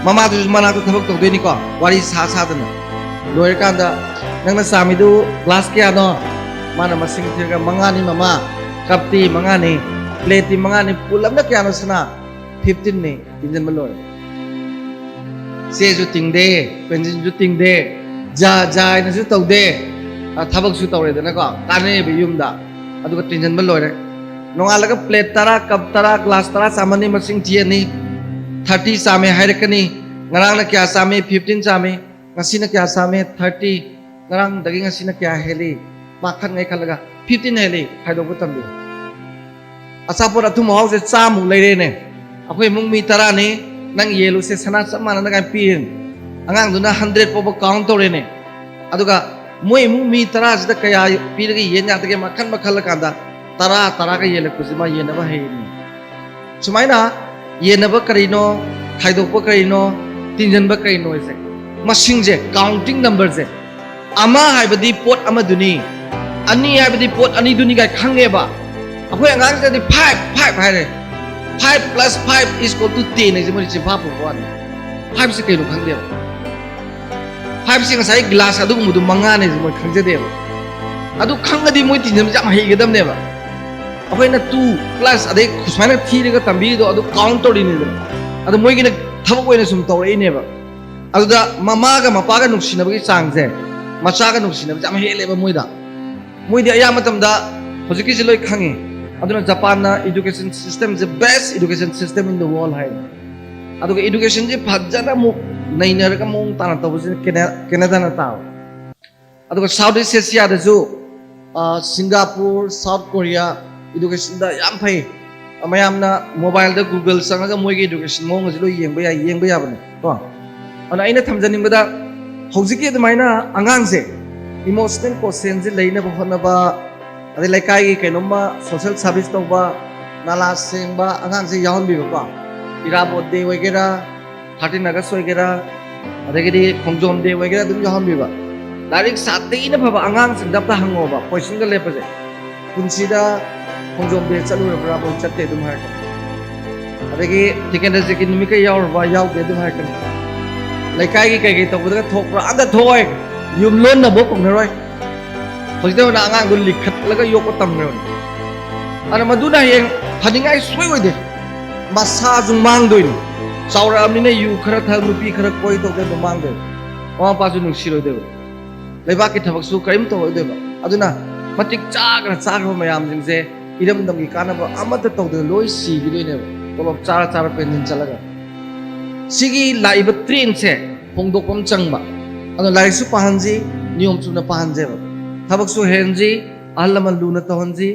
ꯃꯃꯥꯗꯨꯁꯨ ꯃꯅꯥꯛꯇ ꯊꯕꯛ ꯇꯧꯗꯣꯏꯅꯤꯀꯣ, ꯋꯥꯔꯤ ꯁꯥ ꯁꯥꯗꯅ꯫ ꯂꯣꯏꯔꯀꯥꯟꯗ, "ꯅꯪꯅ ꯆꯥꯝꯃꯤꯗꯨ ꯒ꯭ꯂꯥꯁ ꯀꯌꯥꯅꯣ?" ꯃꯥꯅ ꯃꯁꯤꯡ ꯊꯤꯔꯒ, "ꯃꯉꯥꯅꯤ ꯃꯃꯥ, ꯀꯞꯇꯤ ꯃꯉꯥꯅꯤ, ꯄ꯭ꯂꯦꯠꯇꯤ ꯃꯉꯥꯅꯤ, ꯄꯨꯂꯞꯅ ꯀꯌꯥꯅꯣ ꯁꯅꯥ?" "ꯐꯤꯐꯇꯤꯟꯅꯤ", ꯇꯤꯟꯁꯤꯟꯕ ꯂꯣꯏꯔꯦ꯫ ꯆꯦꯁꯨ ꯇꯤꯡꯗꯦ, ꯄꯦꯟꯁꯤꯜꯁꯨ ꯇꯤꯡꯗꯦ, ꯖꯥ ꯖꯥ ꯍꯥꯏꯅꯁꯨ ꯇꯧꯗꯦ, ꯑ, ꯊꯕꯛꯁꯨ ꯇꯧꯔꯦꯗꯅꯀꯣ, ꯀꯥꯟꯅꯩꯑꯕ ꯌꯨꯝꯗ꯫ ꯑꯗꯨꯒ ꯇꯤꯟꯁꯤꯟꯕ ꯂꯣꯏꯔꯦ꯫ ꯅꯣꯡꯉꯥꯜꯂꯒ ꯄ꯭ꯂꯦꯠ ꯇꯔꯥ, ꯀꯞ ꯇꯔꯥ, ꯒ꯭ꯂꯥꯁ ꯇꯔꯥ ꯆꯥꯝꯃꯅꯤ, ꯃꯁꯤꯡ ꯊꯤꯔꯅꯤ, ꯊꯥꯔꯇꯤ ꯆꯥꯝꯃꯦ ꯍꯥꯏꯔꯛꯀꯅꯤ꯫ ꯉꯔꯥꯡꯅ ꯀꯌꯥ ꯆꯥꯝꯃꯤ? ꯐꯤꯐꯇꯤꯟ ꯆꯥꯝꯃꯤ꯫ ꯉꯁꯤꯅ ꯀꯌꯥ ꯆꯥꯝꯃꯤ? ꯊꯥꯔꯇꯤ꯫ ꯉꯔꯥꯡꯗꯒꯤ ꯉꯁꯤꯅ ꯀꯌꯥ ꯍꯦꯜꯂꯤ? ꯃꯥ ꯈꯟꯉꯩ ꯈꯜꯂꯒ, "ꯐꯤꯐꯇꯤꯟ ꯍꯦꯜꯂꯤ" ꯈꯥꯏꯗꯣꯛꯄ ꯇꯝꯕꯤꯌꯨ꯫ ꯑꯆꯥꯄꯣꯠ ꯑꯊꯨꯝ ꯑꯍꯥꯎꯁꯦ ꯆꯥꯃꯨꯛ ꯂꯩꯔꯦꯅꯦ꯫ "ꯑꯩꯈꯣꯏ ꯏꯃꯨꯡ ꯃꯤ ꯇꯔꯥꯅꯤ, ꯅꯪ ꯌꯦꯜꯂꯨꯁꯦ, ꯁꯅꯥ ꯆꯞ ꯃꯥꯟꯅꯅ" ꯀꯥꯏꯅ ꯄꯤꯔꯦꯅꯦ꯫ ꯑꯉꯥꯡꯗꯨꯅ ꯍꯟꯗ꯭ꯔꯦꯠ ꯐꯥꯎꯕ ꯀꯥꯎꯟ ꯇꯧꯔꯦꯅꯦ꯫ ꯑꯗꯨꯒ ꯃꯣꯏ ꯏꯃꯨꯡ ꯃꯤ ꯇꯔꯥꯁꯤꯗ ꯀꯌꯥ ꯄꯤꯔꯒ ꯌꯦꯟ ꯌꯥꯗꯒꯦ ꯃꯈꯜ ꯃꯈꯜ ꯀꯥꯟꯗ, ꯇꯔꯥ ꯇꯔꯥꯒ ꯌꯦꯜꯂꯛꯄꯁꯤ ꯃꯥ ꯌꯦꯟꯅꯕ ꯍꯩꯔꯤꯅꯤ꯫ ꯁꯨꯃꯥꯏꯅ ꯌꯦꯟꯅꯕ ꯀꯔꯤꯅꯣ, ꯈꯥꯏꯗꯣꯛꯄ ꯀꯔꯤꯅꯣ, ꯇꯤꯟꯖꯟꯕ ꯀꯔꯤꯅꯣ ꯍꯥꯏꯁꯦ, ꯃꯁꯤꯡꯁꯦ, ꯀꯥꯎꯟꯇꯤꯡ ꯅꯝꯕꯔꯁꯦ, ꯑꯃ ꯍꯥꯏꯕꯗꯤ ꯄꯣꯠ ꯑꯃꯗꯨꯅꯤ, ꯑꯅꯤ ꯍꯥꯏꯕꯗꯤ ꯄꯣꯠ ꯑꯅꯤꯗꯨꯅꯤ ꯀꯥꯏ ꯈꯪꯉꯦꯕ꯫ ꯑꯩꯈꯣꯏ ꯑꯉꯥꯡꯁꯤꯗꯗꯤ "ꯐꯥꯏꯚ, ꯐꯥꯏꯚ" ꯍꯥꯏꯔꯦ꯫ "Five plus five is equal to ten" ꯍꯥꯏꯁꯦ ꯃꯣꯏꯅ ꯆꯤꯟꯐꯥ ꯄꯨꯕ ꯋꯥꯅꯤ꯫ ꯐꯥꯏꯚꯁꯦ ꯀꯩꯅꯣ ꯈꯪꯗꯦꯕ꯫ ꯐꯥꯏꯚꯁꯦ ꯉꯁꯥꯏ ꯒ꯭ꯂꯥꯁ ꯑꯗꯨꯒꯨꯝꯕꯗꯨ ꯃꯉꯥꯅꯦꯁꯦ ꯃꯣꯏ ꯈꯪꯖꯗꯦꯕ꯫ ꯑꯗꯨ ꯈꯪꯉꯗꯤ ꯃꯣꯏ ꯇꯤꯟꯖꯟꯕꯁꯦ ꯌꯥꯝ ꯍꯩꯒꯗꯕꯅꯦꯕ꯫ ꯑꯩꯈꯣꯏꯅ "ꯇꯨ ꯄ꯭ꯂꯁ" ꯑꯗꯩ ꯁꯨꯃꯥꯏꯅ ꯊꯤꯔꯒ ꯇꯝꯕꯤꯔꯤꯗꯣ ꯑꯗꯨ ꯀꯥꯎꯟ ꯇꯧꯔꯤꯅꯤꯗꯅ꯫ ꯑꯗꯣ ꯃꯣꯏꯒꯤꯅ ꯊꯕꯛ ꯑꯣꯏꯅ ꯁꯨꯝ ꯇꯧꯔꯛꯏꯅꯦꯕ꯫ ꯑꯗꯨꯗ ꯃꯃꯥꯒ ꯃꯄꯥꯒ ꯅꯨꯡꯁꯤꯅꯕꯒꯤ ꯆꯥꯡꯁꯦ, ꯃꯆꯥꯒ ꯅꯨꯡꯁꯤꯅꯕꯁꯦ ꯌꯥꯝ ꯍꯦꯜꯂꯦꯕ ꯃꯣꯏꯗ꯫ ꯃꯣꯏꯗꯤ ꯑꯌꯥꯝꯕ ꯃꯇꯝꯗ ꯍꯧꯖꯤꯛꯀꯤꯁꯦ ꯂꯣꯏ ꯈꯪꯉꯤ꯫ ꯑꯗꯨꯅ ꯖꯄꯥꯟꯅ education systemꯁꯦ "best education system in the world" ꯍꯥꯏ꯫ ꯑꯗꯨꯒ educationꯁꯦ ꯐꯖꯅ ꯑꯃꯨꯛ ꯅꯩꯅꯔꯒ ꯃꯑꯣꯡ ꯇꯥꯅ ꯇꯧꯕꯁꯤꯅ ꯀꯦꯅ-, ꯀꯦꯅꯗꯥꯅ ꯇꯥꯕ꯫ ꯑꯗꯨꯒ South East Asiaꯗꯁꯨ, ꯑ, ꯁꯤꯡꯒꯥꯄꯨꯔ, ꯁꯥꯎꯠ ꯀꯣꯔꯤꯌꯥ educationꯗ ꯌꯥꯝ ꯐꯩ꯫ ꯃꯌꯥꯝꯅ mobileꯗ Google ꯆꯪꯉꯒ ꯃꯣꯏꯒꯤ education ꯃꯑꯣꯡ ꯑꯁꯤ ꯂꯣꯏ ꯌꯦꯡꯕ ꯌꯥꯏ, ꯌꯦꯡꯕ ꯌꯥꯕꯅꯦ ꯀꯣ꯫ ꯑꯗꯨꯅ ꯑꯩꯅ ꯊꯝꯖꯅꯤꯡꯕꯗ, ꯍꯧꯖꯤꯛꯀꯤ ꯑꯗꯨꯃꯥꯏꯅ ꯑꯉꯥꯡꯁꯦ emotional quotientꯁꯦ ꯂꯩꯅꯕ ꯍꯣꯠꯅꯕ, ꯑꯗꯩ ꯂꯩꯀꯥꯏꯒꯤ ꯀꯩꯅꯣꯝꯃ social service ꯇꯧꯕ, ꯅꯥꯂꯥ ꯁꯦꯡꯕ ꯑꯉꯥꯡꯁꯦ ꯌꯥꯎꯍꯟꯕꯤꯕꯀꯣ꯫ ꯏꯔꯥꯕꯣꯠ ꯗꯦ ꯑꯣꯏꯒꯦꯔꯥ, ꯊꯥꯔꯇꯤꯟ ꯑꯥꯒꯁ ꯑꯣꯏꯒꯦꯔꯥ, ꯑꯗꯒꯤꯗꯤ ꯈꯣꯡꯖꯣꯝ ꯗꯦ ꯑꯣꯏꯒꯦꯔꯥ, ꯑꯗꯨꯝ ꯌꯥꯎꯍꯟꯕꯤꯕ꯫ ꯂꯥꯏꯔꯤꯛ ꯁꯥꯊꯤꯅ ꯐꯕ ꯑꯉꯥꯡꯁꯤꯡꯗ ꯑꯝꯇ ꯍꯪꯉꯣꯕ, ꯄꯣꯏꯁꯟꯒ ꯂꯦꯞꯄꯁꯦ, "ꯄꯨꯟꯁꯤꯗ ꯈꯣꯡꯖꯣꯝ ꯗꯦ ꯆꯠꯂꯨꯔꯕ꯭ꯔꯥ?" "ꯃꯣꯏ ꯆꯠꯇꯦ" ꯑꯗꯨꯝ ꯍꯥꯏꯔꯛꯀꯅꯤ꯫ ꯑꯗꯒꯤ ꯇꯤꯀꯦꯟꯗ꯭ꯔꯖꯤꯠꯀꯤ ꯅꯨꯃꯤꯠꯀ ꯌꯥꯎꯔꯕ? "ꯌꯥꯎꯗꯦ" ꯑꯗꯨꯝ ꯍꯥꯏꯔꯛꯀꯅꯤ꯫ ꯂꯩꯀꯥꯏꯒꯤ ꯀꯩꯀꯩ ꯇꯧꯕꯗꯒ ꯊꯣꯛꯄ꯭ꯔꯥ? ꯑꯝꯇ ꯊꯣꯛꯑꯣꯏ꯫ ꯌꯨꯝ ꯂꯣꯟꯅꯕ ꯀꯧꯅꯔꯣꯏ꯫ ꯍꯧꯖꯤꯛꯇ ꯑꯣꯏꯅ ꯑꯉꯥꯡꯗꯣ ꯂꯤꯈꯠꯂꯒ ꯌꯣꯛꯄ ꯇꯝꯈ꯭ꯔꯕꯅꯤ꯫ ꯑꯗꯨꯅ ꯃꯗꯨꯅ ꯍꯌꯦꯡ ꯐꯅꯤꯡꯉꯥꯏ ꯁꯣꯏ ꯑꯣꯏꯗꯦ꯫ ꯃꯁꯥꯁꯨ ꯃꯥꯡꯗꯣꯏꯅꯤ꯫ ꯆꯥꯎꯔꯛꯑꯕꯅꯤꯅ ꯌꯨ ꯈꯔ ꯊꯛ, ꯅꯨꯄꯤ ꯈꯔ ꯀꯣꯏ ꯇꯧꯗꯅ ꯃꯥꯡꯗꯣꯏꯅꯤ꯫ ꯃꯃꯥ ꯃꯄꯥꯁꯨ ꯅꯨꯡꯁꯤꯔꯣꯏꯗꯣꯏꯕ꯫ ꯂꯩꯕꯥꯛꯀꯤ ꯊꯕꯛꯁꯨ ꯀꯔꯤꯝ ꯇꯧꯔꯣꯏꯗꯣꯏꯕ꯫ ꯑꯗꯨꯅ ꯃꯇꯤꯛ ꯆꯥꯈ꯭ꯔ ꯆꯥꯈ꯭ꯔꯕ ꯃꯌꯥꯝꯁꯤꯡꯁꯦ ꯏꯔꯝꯗꯝꯒꯤ ꯀꯥꯟꯅꯕ ꯑꯃꯠꯇ ꯇꯧꯗꯅ ꯂꯣꯏ ꯁꯤꯈꯤꯗꯣꯏꯅꯦꯕ, ꯇꯣꯂꯣꯞ ꯆꯥꯔ ꯆꯥꯔ ꯄꯦꯟꯁꯤꯟ ꯆꯠꯂꯒ꯫ ꯁꯤꯒꯤ ꯂꯥꯛꯏꯕ ꯇ꯭ꯔꯦꯟꯁꯦ ꯍꯣꯡꯗꯣꯛꯄ ꯑꯃ ꯆꯪꯕ꯫ ꯑꯗꯣ ꯂꯥꯏꯔꯤꯛꯁꯨ ꯄꯥꯍꯟꯁꯤ, ꯅꯤꯌꯣꯝ ꯆꯨꯝꯅ ꯄꯥꯍꯟꯁꯦꯕ꯫ ꯊꯕꯛꯁꯨ ꯍꯩꯍꯟꯁꯤ, ꯑꯍꯜ ꯂꯃꯟ ꯂꯨꯅ ꯇꯧꯍꯟꯁꯤ,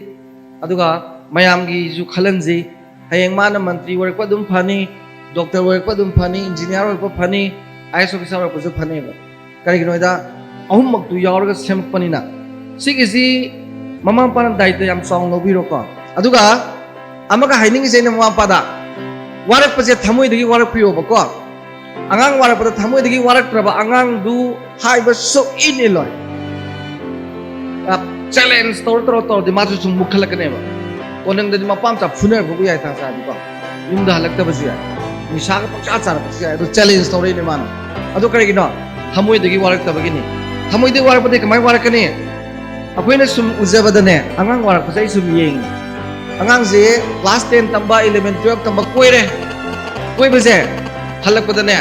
ꯑꯗꯨꯒ ꯃꯌꯥꯝꯒꯤꯁꯨ ꯈꯜꯍꯟꯁꯤ꯫ ꯍꯌꯦꯡ ꯃꯥꯅ ꯃꯟꯇ꯭ꯔꯤ ꯑꯣꯏꯔꯛꯄ ꯑꯗꯨꯝ ꯐꯅꯤ, ꯗꯣꯛꯇꯔ ꯑꯣꯏꯔꯛꯄ ꯑꯗꯨꯝ ꯐꯅꯤ, ꯏꯟꯖꯤꯅꯤꯌꯥꯔ ꯑꯣꯏꯔꯛꯄ ꯐꯅꯤ, ꯑꯥꯏ ꯑꯦꯁ ꯑꯣꯐꯤꯁꯥꯔ ꯑꯣꯏꯔꯛꯄꯁꯨ ꯐꯅꯦꯕ꯫ ꯀꯔꯤꯒꯤꯅꯣ ꯍꯥꯏꯗ, ꯑꯍꯨꯝꯃꯛꯇꯨ ꯌꯥꯎꯔꯒ ꯁꯦꯝꯃꯛꯄꯅꯤꯅ꯫ ꯁꯤꯒꯤꯁꯤ ꯃꯃꯥ ꯃꯄꯥꯅ ꯗꯥꯏꯇ ꯌꯥꯝ ꯆꯥꯎꯅ ꯂꯧꯕꯤꯔꯣꯀꯣ꯫ ꯑꯗꯨꯒ ꯑꯃꯒ ꯍꯥꯏꯅꯤꯡꯉꯤꯁꯦ ꯑꯩꯅ ꯃꯃꯥ ꯃꯄꯥꯗ, ꯋꯥꯔꯛꯄꯁꯦ ꯊꯃꯣꯏꯗꯒꯤ ꯋꯥꯔꯛꯄꯤꯌꯣꯕꯀꯣ꯫ ꯑꯉꯥꯡ ꯋꯥꯔꯛꯄꯗ ꯊꯃꯣꯏꯗꯒꯤ ꯋꯥꯔꯛꯇ꯭ꯔꯕ ꯑꯉꯥꯡꯗꯨ ꯍꯥꯏꯕ ꯁꯨꯛꯏꯟ ꯏꯜꯂꯣꯏ꯫ ꯆꯦꯂꯦꯟꯖ ꯇꯧꯔ ꯇꯧꯔ ꯇꯧꯔꯗꯤ ꯃꯥꯁꯨ ꯁꯨꯝ ꯃꯨꯛꯈꯠꯂꯛꯀꯅꯦꯕ꯫ ꯀꯣꯟꯅꯪꯗꯗꯤ ꯃꯄꯥ ꯃꯆꯥ ꯐꯨꯅꯔꯛꯄꯕꯨ ꯌꯥꯏ, ꯇꯥꯟ ꯆꯥꯔꯗꯤꯀꯣ꯫ ꯌꯨꯝꯗ ꯍꯜꯂꯛꯇꯕꯁꯨ ꯌꯥꯏ, ꯅꯤꯁꯥꯒ ꯄꯪꯆꯥ ꯆꯥꯔꯛꯄꯁꯨ ꯌꯥꯏ꯫ ꯑꯗꯣ ꯆꯦꯂꯦꯟꯖ ꯇꯧꯔꯛꯏꯅꯦ ꯃꯥꯅ꯫ ꯑꯗꯣ ꯀꯔꯤꯒꯤꯅꯣ? ꯊꯃꯣꯏꯗꯒꯤ ꯋꯥꯔꯛꯇꯕꯒꯤꯅꯤ꯫ ꯊꯃꯣꯏꯗꯒꯤ ꯋꯥꯔꯛꯄꯗꯤ ꯀꯃꯥꯏꯅ ꯋꯥꯔꯛꯀꯅꯤ? ꯑꯩꯈꯣꯏꯅ ꯁꯨꯝ ꯎꯖꯕꯗꯅꯦ, ꯑꯉꯥꯡ ꯋꯥꯔꯛꯄꯁꯦ ꯑꯩ ꯁꯨꯝ ꯌꯦꯡꯉꯤ꯫ ꯑꯉꯥꯡꯁꯦ ꯀ꯭ꯂꯥꯁ ꯇꯦꯟ ꯇꯝꯕ, ꯏꯂꯚꯦꯟ, ꯇꯨꯌꯦꯜꯞ ꯇꯝꯕ ꯀꯣꯏꯔꯦ꯫ ꯀꯣꯏꯕꯁꯦ ꯍꯜꯂꯛꯄꯗꯅꯦ,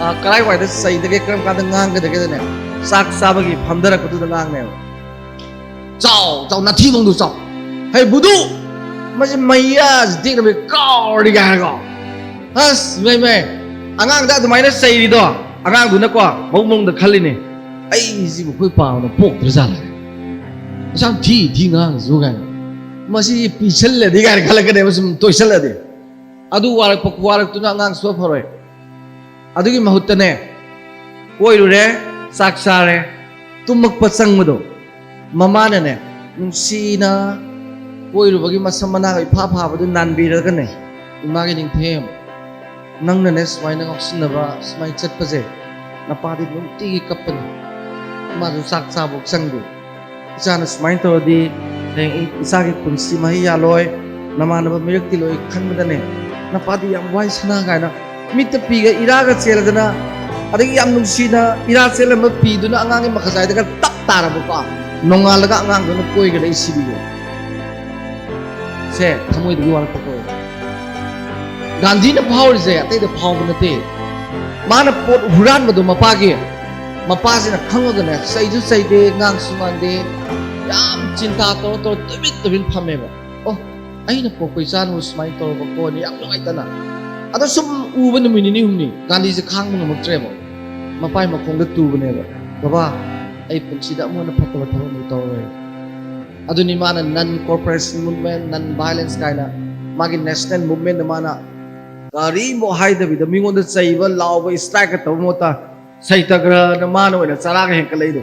ꯑ, ꯀꯔꯥꯏꯋꯥꯏꯗ ꯆꯩꯗꯒꯦ, ꯀꯔꯝ ꯀꯥꯟꯗ ꯉꯥꯡꯒꯗꯒꯦꯗꯅꯦ, ꯆꯥꯛ ꯆꯥꯕꯒꯤ ꯐꯝꯊꯔꯛꯄꯗꯨꯗ ꯉꯥꯡꯅꯦꯕ꯫ "ꯆꯥꯎ, ꯆꯥꯎ, ꯅꯥꯊꯤꯕꯣꯡꯗꯨ ꯆꯥꯎ꯫ ꯍꯩ ꯕꯨꯗꯨ, ꯃꯁꯤ ꯃꯌꯥꯁꯤ ꯇꯦꯛꯅꯕ ꯀꯥꯎꯔꯗꯤ" ꯀꯥꯏ ꯍꯥꯏꯔꯒ꯫ ꯑꯁ, ꯏꯃꯥꯏ, ꯏꯃꯥꯏ, ꯑꯉꯥꯡꯗ ꯑꯗꯨꯃꯥꯏꯅ ꯆꯩꯔꯤꯗꯣ, ꯑꯉꯥꯡꯗꯨꯅꯀꯣ ꯃꯑꯣꯡ ꯃꯑꯣꯡꯗ ꯈꯜꯂꯤꯅꯦ, "ꯑꯩꯁꯤꯕꯨ ꯑꯩꯈꯣꯏ ꯄꯥꯕꯅ ꯄꯣꯛꯇ꯭ꯔꯖꯥꯠꯂ? ꯃꯁꯤ ꯌꯥꯝ ꯊꯤ, ꯊꯤ ꯉꯥꯡꯉꯤꯁꯤꯕꯨ" ꯀꯥꯏꯅ꯫ "ꯃꯁꯤ ꯄꯤꯁꯜꯂꯗꯤ" ꯀꯥꯏꯅ ꯈꯜꯂꯛꯀꯅꯦꯕ, ꯁꯨꯝ ꯇꯣꯏꯁꯜꯂꯗꯤ꯫ ꯑꯗꯨ ꯋꯥꯔꯛꯄ ꯈꯨꯋꯥꯔꯛꯇꯨꯅ ꯑꯉꯥꯡ ꯁꯨꯡꯐ ꯐꯔꯣꯏ꯫ ꯑꯗꯨꯒꯤ ꯃꯍꯨꯠꯇꯅꯦ, ꯀꯣꯏꯔꯨꯔꯦ, ꯆꯥꯛ ꯆꯥꯔꯦ, ꯇꯨꯝꯃꯛꯄ ꯆꯪꯕꯗꯣ, ꯃꯃꯥꯅꯅꯦ ꯅꯨꯡꯁꯤꯅ ꯀꯣꯏꯔꯨꯕꯒꯤ ꯃꯁꯝ ꯃꯅꯥꯒ ꯏꯐꯥ ꯐꯥꯕꯗꯨ ꯅꯥꯟꯕꯤꯔꯒꯅꯦ, "ꯏꯃꯥꯒꯤ ꯅꯤꯡꯊꯦꯝ, ꯅꯪꯅꯅꯦ ꯁꯨꯃꯥꯏꯅ ꯉꯥꯎꯁꯤꯟꯅꯕ, ꯁꯨꯃꯥꯏꯅ ꯆꯠꯄꯁꯦ, ꯅꯄꯥꯗꯤ ꯅꯨꯡꯇꯤꯒꯤ ꯀꯞꯄꯅꯤ꯫ ꯏꯃꯥꯁꯨ ꯆꯥꯛ ꯆꯥꯕ ꯆꯪꯗꯦ꯫ ꯏꯆꯥꯅ ꯁꯨꯃꯥꯏꯅ ꯇꯧꯔꯗꯤ ꯍꯌꯦꯡ ꯏ-, ꯏꯆꯥꯒꯤ ꯄꯨꯟꯁꯤ ꯃꯍꯩ ꯌꯥꯜꯂꯣꯏ, ꯅꯃꯥꯟꯅꯕ ꯃꯤꯔꯛ ꯇꯤꯜꯂꯣꯏ ꯈꯟꯕꯗꯅꯦ, ꯅꯄꯥꯗꯤ ꯌꯥꯝ ꯋꯥꯏ ꯁꯅꯥ" ꯀꯥꯏꯅ ꯃꯤꯠꯇ ꯄꯤꯒ ꯏꯔꯥꯒ ꯆꯦꯜꯂꯗꯅ, ꯑꯗꯒꯤ ꯌꯥꯝ ꯅꯨꯡꯁꯤꯅ ꯏꯔꯥ ꯆꯦꯜꯂꯝꯕ ꯄꯤꯗꯨꯅ ꯑꯉꯥꯡꯒꯤ ꯃꯈꯖꯥꯏꯗꯒ ꯇꯞ ꯇꯥꯔꯕꯀꯣ, ꯅꯣꯡꯉꯥꯜꯂꯒ ꯑꯉꯥꯡꯗꯨꯅ ꯀꯣꯏꯒꯗ ꯑꯩ ꯁꯤꯕꯤꯌꯣ꯫ ꯁꯦ ꯊꯃꯣꯏꯗꯒꯤ ꯋꯥꯔꯛꯄ ꯀꯧꯋꯦ꯫ ꯒꯥꯟꯙꯤꯅ ꯐꯥꯎꯔꯤꯁꯦ ꯑꯇꯩꯗ ꯐꯥꯎꯕ ꯅꯠꯇꯦ꯫ ꯃꯥꯅ ꯄꯣꯠ ꯍꯨꯔꯥꯟꯕꯗꯣ ꯃꯄꯥꯒꯤ, ꯃꯄꯥꯁꯤꯅ ꯈꯪꯉꯒꯅꯦ, ꯆꯩꯁꯨ ꯆꯩꯗꯦ, ꯉꯥꯡꯁꯨ ꯉꯥꯡꯗꯦ, ꯌꯥꯝ ꯆꯤꯟꯇꯥ ꯇꯧꯔ ꯇꯧꯔ ꯇꯨꯃꯤꯟ ꯇꯨꯃꯤꯟ ꯐꯝꯃꯦꯕ꯫ "ꯑꯣ, ꯑꯩꯅ ꯄꯣꯛꯄ ꯏꯆꯥꯅꯕꯨ ꯁꯨꯃꯥꯏꯅ ꯇꯧꯔꯕꯀꯣꯅ" ꯌꯥꯝ ꯅꯨꯡꯉꯥꯏꯇꯅ꯫ ꯑꯗꯣ ꯁꯨꯝ ꯎꯕ ꯅꯨꯃꯤꯠ ꯅꯤꯅꯤ ꯍꯨꯝꯅꯤ ꯒꯥꯟꯙꯤꯁꯦ ꯈꯥꯡꯕ ꯉꯝꯃꯛꯇ꯭ꯔꯦꯕ꯫ ꯃꯄꯥꯏ ꯃꯈꯣꯡꯗ ꯇꯨꯕꯅꯦꯕ, "ꯕꯕꯥ, ꯑꯩ ꯄꯨꯟꯁꯤꯗ ꯑꯃꯨꯛ ꯍꯟꯅ ꯐꯠꯇꯕ ꯊꯕꯛ ꯑꯃꯨꯛ ꯇꯧꯔꯣꯏ"꯫ ꯑꯗꯨꯅꯤ ꯃꯥꯅ non cooperation movement, non violence ꯀꯥꯏꯅ ꯃꯥꯒꯤ national movement ꯃꯥꯅ ꯀꯔꯤꯃꯨꯛ ꯍꯥꯏꯗꯕꯤꯗ ꯃꯤꯉꯣꯟꯗ ꯆꯩꯕ, ꯂꯥꯎꯕ, strike ꯇꯧꯕ ꯃꯍꯨꯠꯇ ꯁꯩꯇꯒ꯭ꯔꯍꯅ ꯃꯥꯅ ꯑꯣꯏꯅ ꯆꯔꯥꯒ ꯍꯦꯟꯀꯠꯂꯛꯏꯗꯣ꯫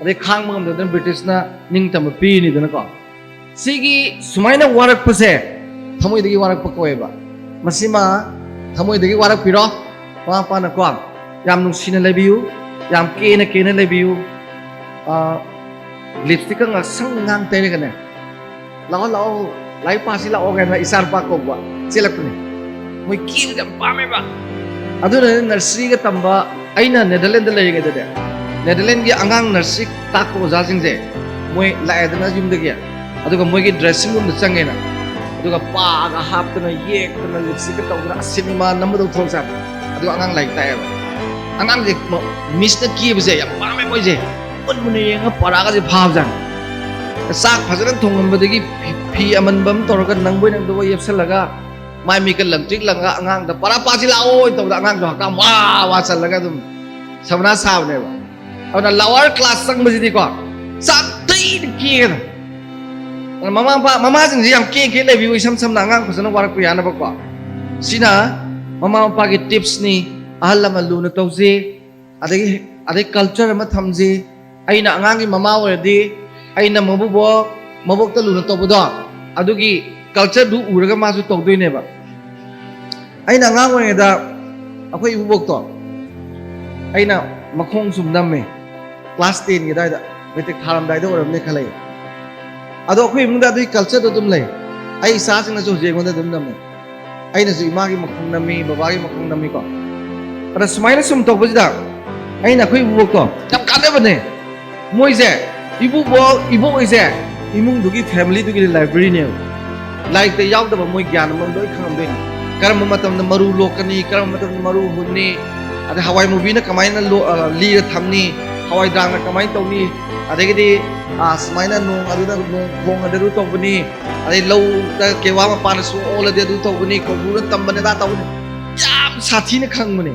ꯑꯗꯩ ꯈꯥꯡꯕ ꯉꯝꯗꯗꯅ ꯕ꯭ꯔꯤꯇꯤꯁꯅ ꯅꯤꯡꯇꯝꯕ ꯄꯤꯔꯤꯅꯤꯗꯅꯀꯣ꯫ ꯁꯤꯒꯤ ꯁꯨꯃꯥꯏꯅ ꯋꯥꯔꯛꯄꯁꯦ ꯊꯃꯣꯏꯗꯒꯤ ꯋꯥꯔꯛꯄ ꯀꯧꯋꯦꯕ꯫ ꯃꯁꯤꯃ ꯊꯃꯣꯏꯗꯒꯤ ꯋꯥꯔꯛꯄꯤꯔꯣ꯫ ꯃꯃꯥ ꯃꯄꯥꯅꯀꯣ ꯌꯥꯝ ꯅꯨꯡꯁꯤꯅ ꯂꯩꯕꯤꯌꯨ, ꯌꯥꯝ ꯀꯦꯅ ꯀꯦꯅ ꯂꯩꯕꯤꯌꯨ꯫ ꯑ, ꯂꯤꯞꯁꯇꯤꯛꯀ ꯉꯥꯛꯁꯪ ꯉꯥꯡ ꯇꯩꯔꯒꯅꯦ, "ꯂꯥꯛꯑꯣ, ꯂꯥꯛꯑꯣ, ꯂꯥꯏꯔꯤꯛ ꯄꯥꯁꯤ ꯂꯥꯛꯑꯣ" ꯀꯥꯏꯅ ꯏꯆꯥ ꯅꯨꯄꯥ ꯀꯧꯕ ꯆꯦꯜꯂꯛꯄꯅꯦ꯫ ꯃꯣꯏ ꯀꯦꯕꯁꯦ ꯌꯥꯝ ꯄꯥꯝꯃꯦꯕ꯫ ꯑꯗꯨꯅꯅꯦ ꯅꯔꯁꯔꯤꯒ ꯇꯝꯕ, ꯑꯩꯅ ꯅꯦꯗꯔꯂꯦꯟꯗ ꯂꯩꯔꯤꯉꯩꯗꯅꯦ, ꯅꯦꯗꯔꯂꯦꯟꯒꯤ ꯑꯉꯥꯡ ꯅꯔꯁꯔꯤ ꯇꯥꯛꯄ ꯑꯣꯖꯥꯁꯤꯡꯁꯦ ꯃꯣꯏ ꯂꯥꯛꯑꯦꯗꯅ ꯌꯨꯝꯗꯒꯤ, ꯑꯗꯨꯒ ꯃꯣꯏꯒꯤ dressing roomꯗ ꯆꯪꯉꯦꯅ, ꯑꯗꯨꯒ ꯄꯥꯒ ꯍꯥꯞꯇꯅ, ꯌꯦꯛꯇꯅ, ꯂꯤꯞꯁꯇꯤꯛꯀ ꯇꯧꯗꯅ, ꯑꯁ, ꯁꯤꯅꯦꯃꯥ ꯅꯝꯕꯗꯧ ꯊꯣꯛꯂꯛꯆꯥꯠꯅꯤ꯫ ꯑꯗꯨꯒ ꯑꯉꯥꯡ ꯂꯥꯏꯔꯤꯛ ꯇꯥꯛꯑꯦꯕ꯫ ꯑꯉꯥꯡꯁꯦ ꯃ-, ꯃꯤꯁꯅ ꯀꯦꯕꯁꯦ ꯌꯥꯝ ꯄꯥꯝꯃꯦ ꯃꯣꯏꯁꯦ꯫ ꯃꯨꯟ ꯃꯨꯟꯅ ꯌꯦꯡꯉꯒ ꯄꯥꯔꯥꯒꯁꯦ ꯐꯥꯕꯖꯥꯠꯅꯤ꯫ ꯆꯥꯛ ꯐꯖꯅ ꯊꯣꯡꯉꯝꯕꯗꯒꯤ ꯐꯤ, ꯐꯤ ꯑꯃꯟꯕ ꯑꯃ ꯇꯧꯔꯒ ꯅꯪꯕꯣꯏ ꯅꯪꯗꯕꯣꯏ ꯌꯦꯞꯁꯜꯂꯒ, ꯃꯥꯏ ꯃꯤꯠꯀ ꯂꯪꯇ꯭ꯔꯤꯛ ꯂꯪꯉꯒ ꯑꯉꯥꯡꯗ "ꯄꯔꯥ ꯄꯥꯁꯤ ꯂꯥꯛꯑꯣ" ꯇꯧꯕꯗ ꯑꯉꯥꯡꯗꯣ ꯍꯛꯀꯥꯝ ꯋꯥ ꯋꯥ ꯆꯜꯂꯒ ꯑꯗꯨꯝ ꯁꯃꯅꯥ ꯁꯥꯕꯅꯦꯕ꯫ ꯑꯗꯨꯅ lower class ꯆꯪꯕꯁꯤꯗꯤꯀꯣ, ꯆꯥꯛꯊꯩꯅ ꯀꯦꯒꯗ꯫ ꯑꯗꯨꯅ ꯃꯃꯥ ꯃꯄꯥ, ꯃꯃꯥꯁꯤꯡꯁꯤ ꯌꯥꯝ ꯀꯦ ꯀꯦ ꯂꯩꯕꯤꯌꯨ, ꯏꯁꯝ ꯁꯝꯅ ꯑꯉꯥꯡ ꯐꯖꯅ ꯋꯥꯔꯛꯄ ꯌꯥꯅꯕꯀꯣ꯫ ꯁꯤꯅ ꯃꯃꯥ ꯃꯄꯥꯒꯤ tipsꯅꯤ꯫ ꯑꯍꯜ ꯂꯃꯟ ꯂꯨꯅ ꯇꯧꯁꯤ, ꯑꯗꯒꯤ, ꯑꯗꯩ culture ꯑꯃ ꯊꯝꯁꯤ꯫ ꯑꯩꯅ ꯑꯉꯥꯡꯒꯤ ꯃꯃꯥ ꯑꯣꯏꯔꯗꯤ ꯑꯩꯅ ꯃꯕꯨꯕꯣꯛ ꯃꯕꯣꯛꯇ ꯂꯨꯅ ꯇꯧꯕꯗꯣ, ꯑꯗꯨꯒꯤ ꯀꯜꯆꯔꯗꯨ ꯎꯔꯒ ꯃꯥꯁꯨ ꯇꯧꯗꯣꯏꯅꯦꯕ꯫ ꯑꯩꯅ ꯑꯉꯥꯡ ꯑꯣꯏꯔꯤꯉꯩꯗ ꯑꯩꯈꯣꯏ ꯏꯀꯨꯕꯣꯛꯇꯣ ꯑꯩꯅ ꯃꯈꯣꯡ ꯁꯨꯝ ꯅꯝꯃꯦ꯫ ꯀ꯭ꯂꯥꯁ ꯇꯦꯟꯒꯤ ꯑꯗꯨꯋꯥꯏꯗ, ꯃꯦꯇ꯭ꯔꯤꯛ ꯊꯥꯔꯝꯗꯥꯏꯗ ꯑꯣꯏꯔꯝꯅꯤ ꯈꯜꯂꯦ꯫ ꯑꯗꯣ ꯑꯩꯈꯣꯏ ꯏꯃꯨꯡꯗ ꯑꯗꯨꯒꯤ ꯀꯜꯆꯔꯗꯣ ꯑꯗꯨꯝ ꯂꯩ꯫ ꯑꯩ ꯏꯆꯥꯁꯤꯡꯅꯁꯨ ꯍꯧꯖꯤꯛ ꯑꯩꯉꯣꯟꯗ ꯑꯗꯨꯝ ꯅꯝꯃꯦ꯫ ꯑꯩꯅꯁꯨ ꯏꯃꯥꯒꯤ ꯃꯈꯣꯡ ꯅꯝꯃꯤ, ꯕꯕꯥꯒꯤ ꯃꯈꯣꯡ ꯅꯝꯃꯤꯀꯣ꯫ ꯑꯗ ꯁꯨꯃꯥꯏꯅ ꯁꯨꯝ ꯇꯧꯕꯁꯤꯗ ꯑꯩꯅ ꯑꯩꯈꯣꯏ ꯏꯀꯨꯕꯣꯛꯇꯣ ꯌꯥꯝ ꯀꯥꯟꯅꯕꯅꯦ꯫ ꯃꯣꯏꯁꯦ, ꯏꯀꯨꯕꯣꯛ, ꯏꯕꯣꯛ ꯍꯣꯏꯁꯦ ꯏꯃꯨꯡꯗꯨꯒꯤ, ꯐꯦꯃꯤꯂꯤꯗꯨꯒꯤ ꯂꯥꯏꯕ꯭ꯔꯦꯔꯤꯅꯦꯕ꯫ ꯂꯥꯏꯔꯤꯛꯇ ꯌꯥꯎꯗꯕ ꯃꯣꯏ ꯒ꯭ꯌꯥꯟ ꯑꯃ ꯂꯣꯏ ꯈꯪꯉꯝꯗꯣꯏꯅꯤ꯫ ꯀꯔꯝꯕ ꯃꯇꯝꯗ ꯃꯔꯨ ꯂꯣꯛꯀꯅꯤ, ꯀꯔꯝꯕ ꯃꯇꯝꯗ ꯃꯔꯨ ꯍꯨꯟꯅꯤ, ꯑꯗꯩ ꯍꯋꯥꯏ ꯃꯨꯕꯤꯅ ꯀꯃꯥꯏꯅ ꯂꯣ-, ꯑ, ꯂꯤꯔ ꯊꯝꯅꯤ, ꯍꯋꯥꯏ ꯗ꯭ꯔꯥꯡꯅ ꯀꯃꯥꯏꯅ ꯇꯧꯅꯤ, ꯑꯗꯒꯤꯗꯤ, ꯑ, ꯁꯨꯃꯥꯏꯅ ꯅꯣꯡ ꯑꯗꯨꯅ ꯅꯣꯡ ꯈꯣꯡꯉꯗꯤ ꯑꯗꯨ ꯇꯧꯕꯅꯤ, ꯑꯗꯩ ꯂꯧꯗ ꯀꯦꯋꯥ ꯃꯄꯥꯟꯅ ꯁꯨꯡ ꯑꯣꯜꯂꯗꯤ ꯑꯗꯨ ꯇꯧꯕꯅꯤ, ꯀꯧꯕ꯭ꯔꯨꯅ ꯇꯝꯕꯅꯤ, ꯑꯗꯥ ꯇꯧꯕꯅꯤ, ꯌꯥꯝ ꯁꯥꯊꯤꯅ ꯈꯪꯕꯅꯦ꯫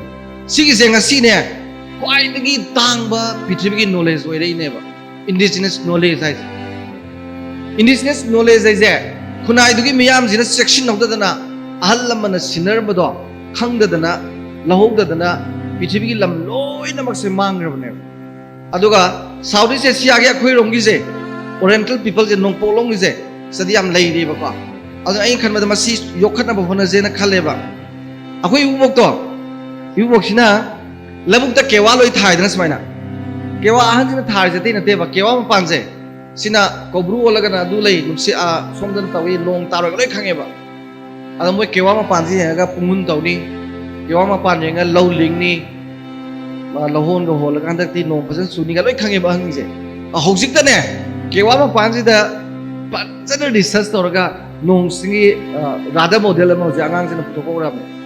ꯁꯤꯒꯤꯁꯦ ꯉꯁꯤꯅꯦ ꯈ꯭ꯋꯥꯏꯗꯒꯤ ꯇꯥꯡꯕ ꯄ꯭ꯔꯤꯊꯤꯕꯤꯒꯤ ꯅꯣꯂꯦꯖ ꯑꯣꯏꯔꯛꯏꯅꯦꯕ, ꯏꯟꯗꯤꯖꯤꯅꯁ ꯅꯣꯂꯦꯖ ꯍꯥꯏꯁꯦ꯫ ꯏꯟꯗꯤꯖꯤꯅꯁ ꯅꯣꯂꯦꯖ ꯍꯥꯏꯁꯦ ꯈꯨꯟꯅꯥꯏꯗꯨꯒꯤ ꯃꯤꯌꯥꯝꯁꯤꯅ ꯆꯦꯛꯁꯤꯟꯍꯧꯗꯗꯅ, ꯑꯍꯜ ꯂꯃꯟꯅ ꯁꯤꯟꯅꯔꯝꯕꯗꯣ ꯈꯪꯗꯗꯅ, ꯂꯧꯍꯧꯗꯗꯅ ꯄ꯭ꯔꯤꯊꯤꯕꯤꯒꯤ ꯂꯝ ꯂꯣꯏꯅꯃꯛꯁꯦ ꯃꯥꯡꯈ꯭ꯔꯕꯅꯦꯕ꯫ ꯑꯗꯨꯒ ꯁꯥꯎꯠ ꯏꯁ ꯑꯦꯁꯤꯌꯥꯒꯤ ꯑꯩꯈꯣꯏꯔꯣꯝꯒꯤꯁꯦ, ꯑꯣꯔꯤꯌꯦꯟꯇꯦꯜ ꯄꯤꯄꯜꯁꯦ, ꯅꯣꯡꯄꯣꯛꯂꯣꯝꯒꯤꯁꯦ, ꯁꯤꯗꯗꯤ ꯌꯥꯝ ꯂꯩꯔꯤꯕꯀꯣ꯫ ꯑꯗꯨꯅ ꯑꯩꯅ ꯈꯟꯕꯗ ꯃꯁꯤ ꯌꯣꯛꯈꯠꯅꯕ ꯍꯣꯠꯅꯁꯦꯅ ꯈꯜꯂꯦꯕ꯫ ꯑꯩꯈꯣꯏ ꯏꯀꯨꯕꯣꯛꯇꯣ, ꯏꯀꯨꯕꯣꯛꯁꯤꯅ ꯂꯧꯕꯨꯛꯇ ꯀꯦꯋꯥ ꯂꯣꯏ ꯊꯥꯏꯗꯅ ꯁꯨꯃꯥꯏꯅ꯫ ꯀꯦꯋꯥ ꯑꯍꯟꯁꯤꯅ ꯊꯥꯔꯤꯁꯦ ꯑꯇꯩ ꯅꯠꯇꯦꯕ, ꯀꯦꯋꯥ ꯃꯄꯥꯟꯁꯦ꯫ ꯁꯤꯅ ꯀꯧꯕ꯭ꯔꯨ ꯑꯣꯜꯂꯒꯅ ꯑꯗꯨ ꯂꯩ, ꯅꯨꯡꯁꯤꯠ, ꯑ, ꯁꯣꯝꯗꯅ ꯇꯧꯏ, ꯅꯣꯡ ꯇꯥꯔꯣꯏꯒ ꯂꯣꯏ ꯈꯪꯉꯦꯕ꯫ ꯑꯗꯣ ꯃꯣꯏ ꯀꯦꯋꯥ ꯃꯄꯥꯟꯁꯤ ꯌꯦꯡꯉꯒ ꯄꯨꯡꯍꯨꯟ ꯇꯧꯅꯤ, ꯀꯦꯋꯥ ꯃꯄꯥꯟ ꯌꯦꯡꯉꯒ ꯂꯧ ꯂꯤꯡꯅꯤ, ꯑ, ꯂꯧꯍꯣꯟꯒ ꯍꯣꯜꯂꯒ ꯍꯟꯗꯛꯇꯤ ꯅꯣꯡ ꯐꯖꯅ ꯆꯨꯅꯤꯒ ꯂꯣꯏ ꯈꯪꯉꯦꯕ ꯑꯍꯟꯁꯤꯡꯁꯦ꯫ ꯑ, ꯍꯧꯖꯤꯛꯇꯅꯦ ꯀꯦꯋꯥ ꯃꯄꯥꯟꯁꯤꯗ ꯐꯖꯅ ꯔꯤꯁꯔꯁ ꯇꯧꯔꯒ ꯅꯣꯡ ꯆꯤꯡꯒꯤ, ꯑ, ꯔꯥꯗꯔ ꯃꯣꯗꯦꯜ ꯑꯃ ꯍꯧꯖꯤꯛ ꯑꯉꯥꯡꯁꯤꯡꯅ ꯄꯨꯊꯣꯛꯄ ꯍꯧꯔꯛꯑꯕꯅꯦ꯫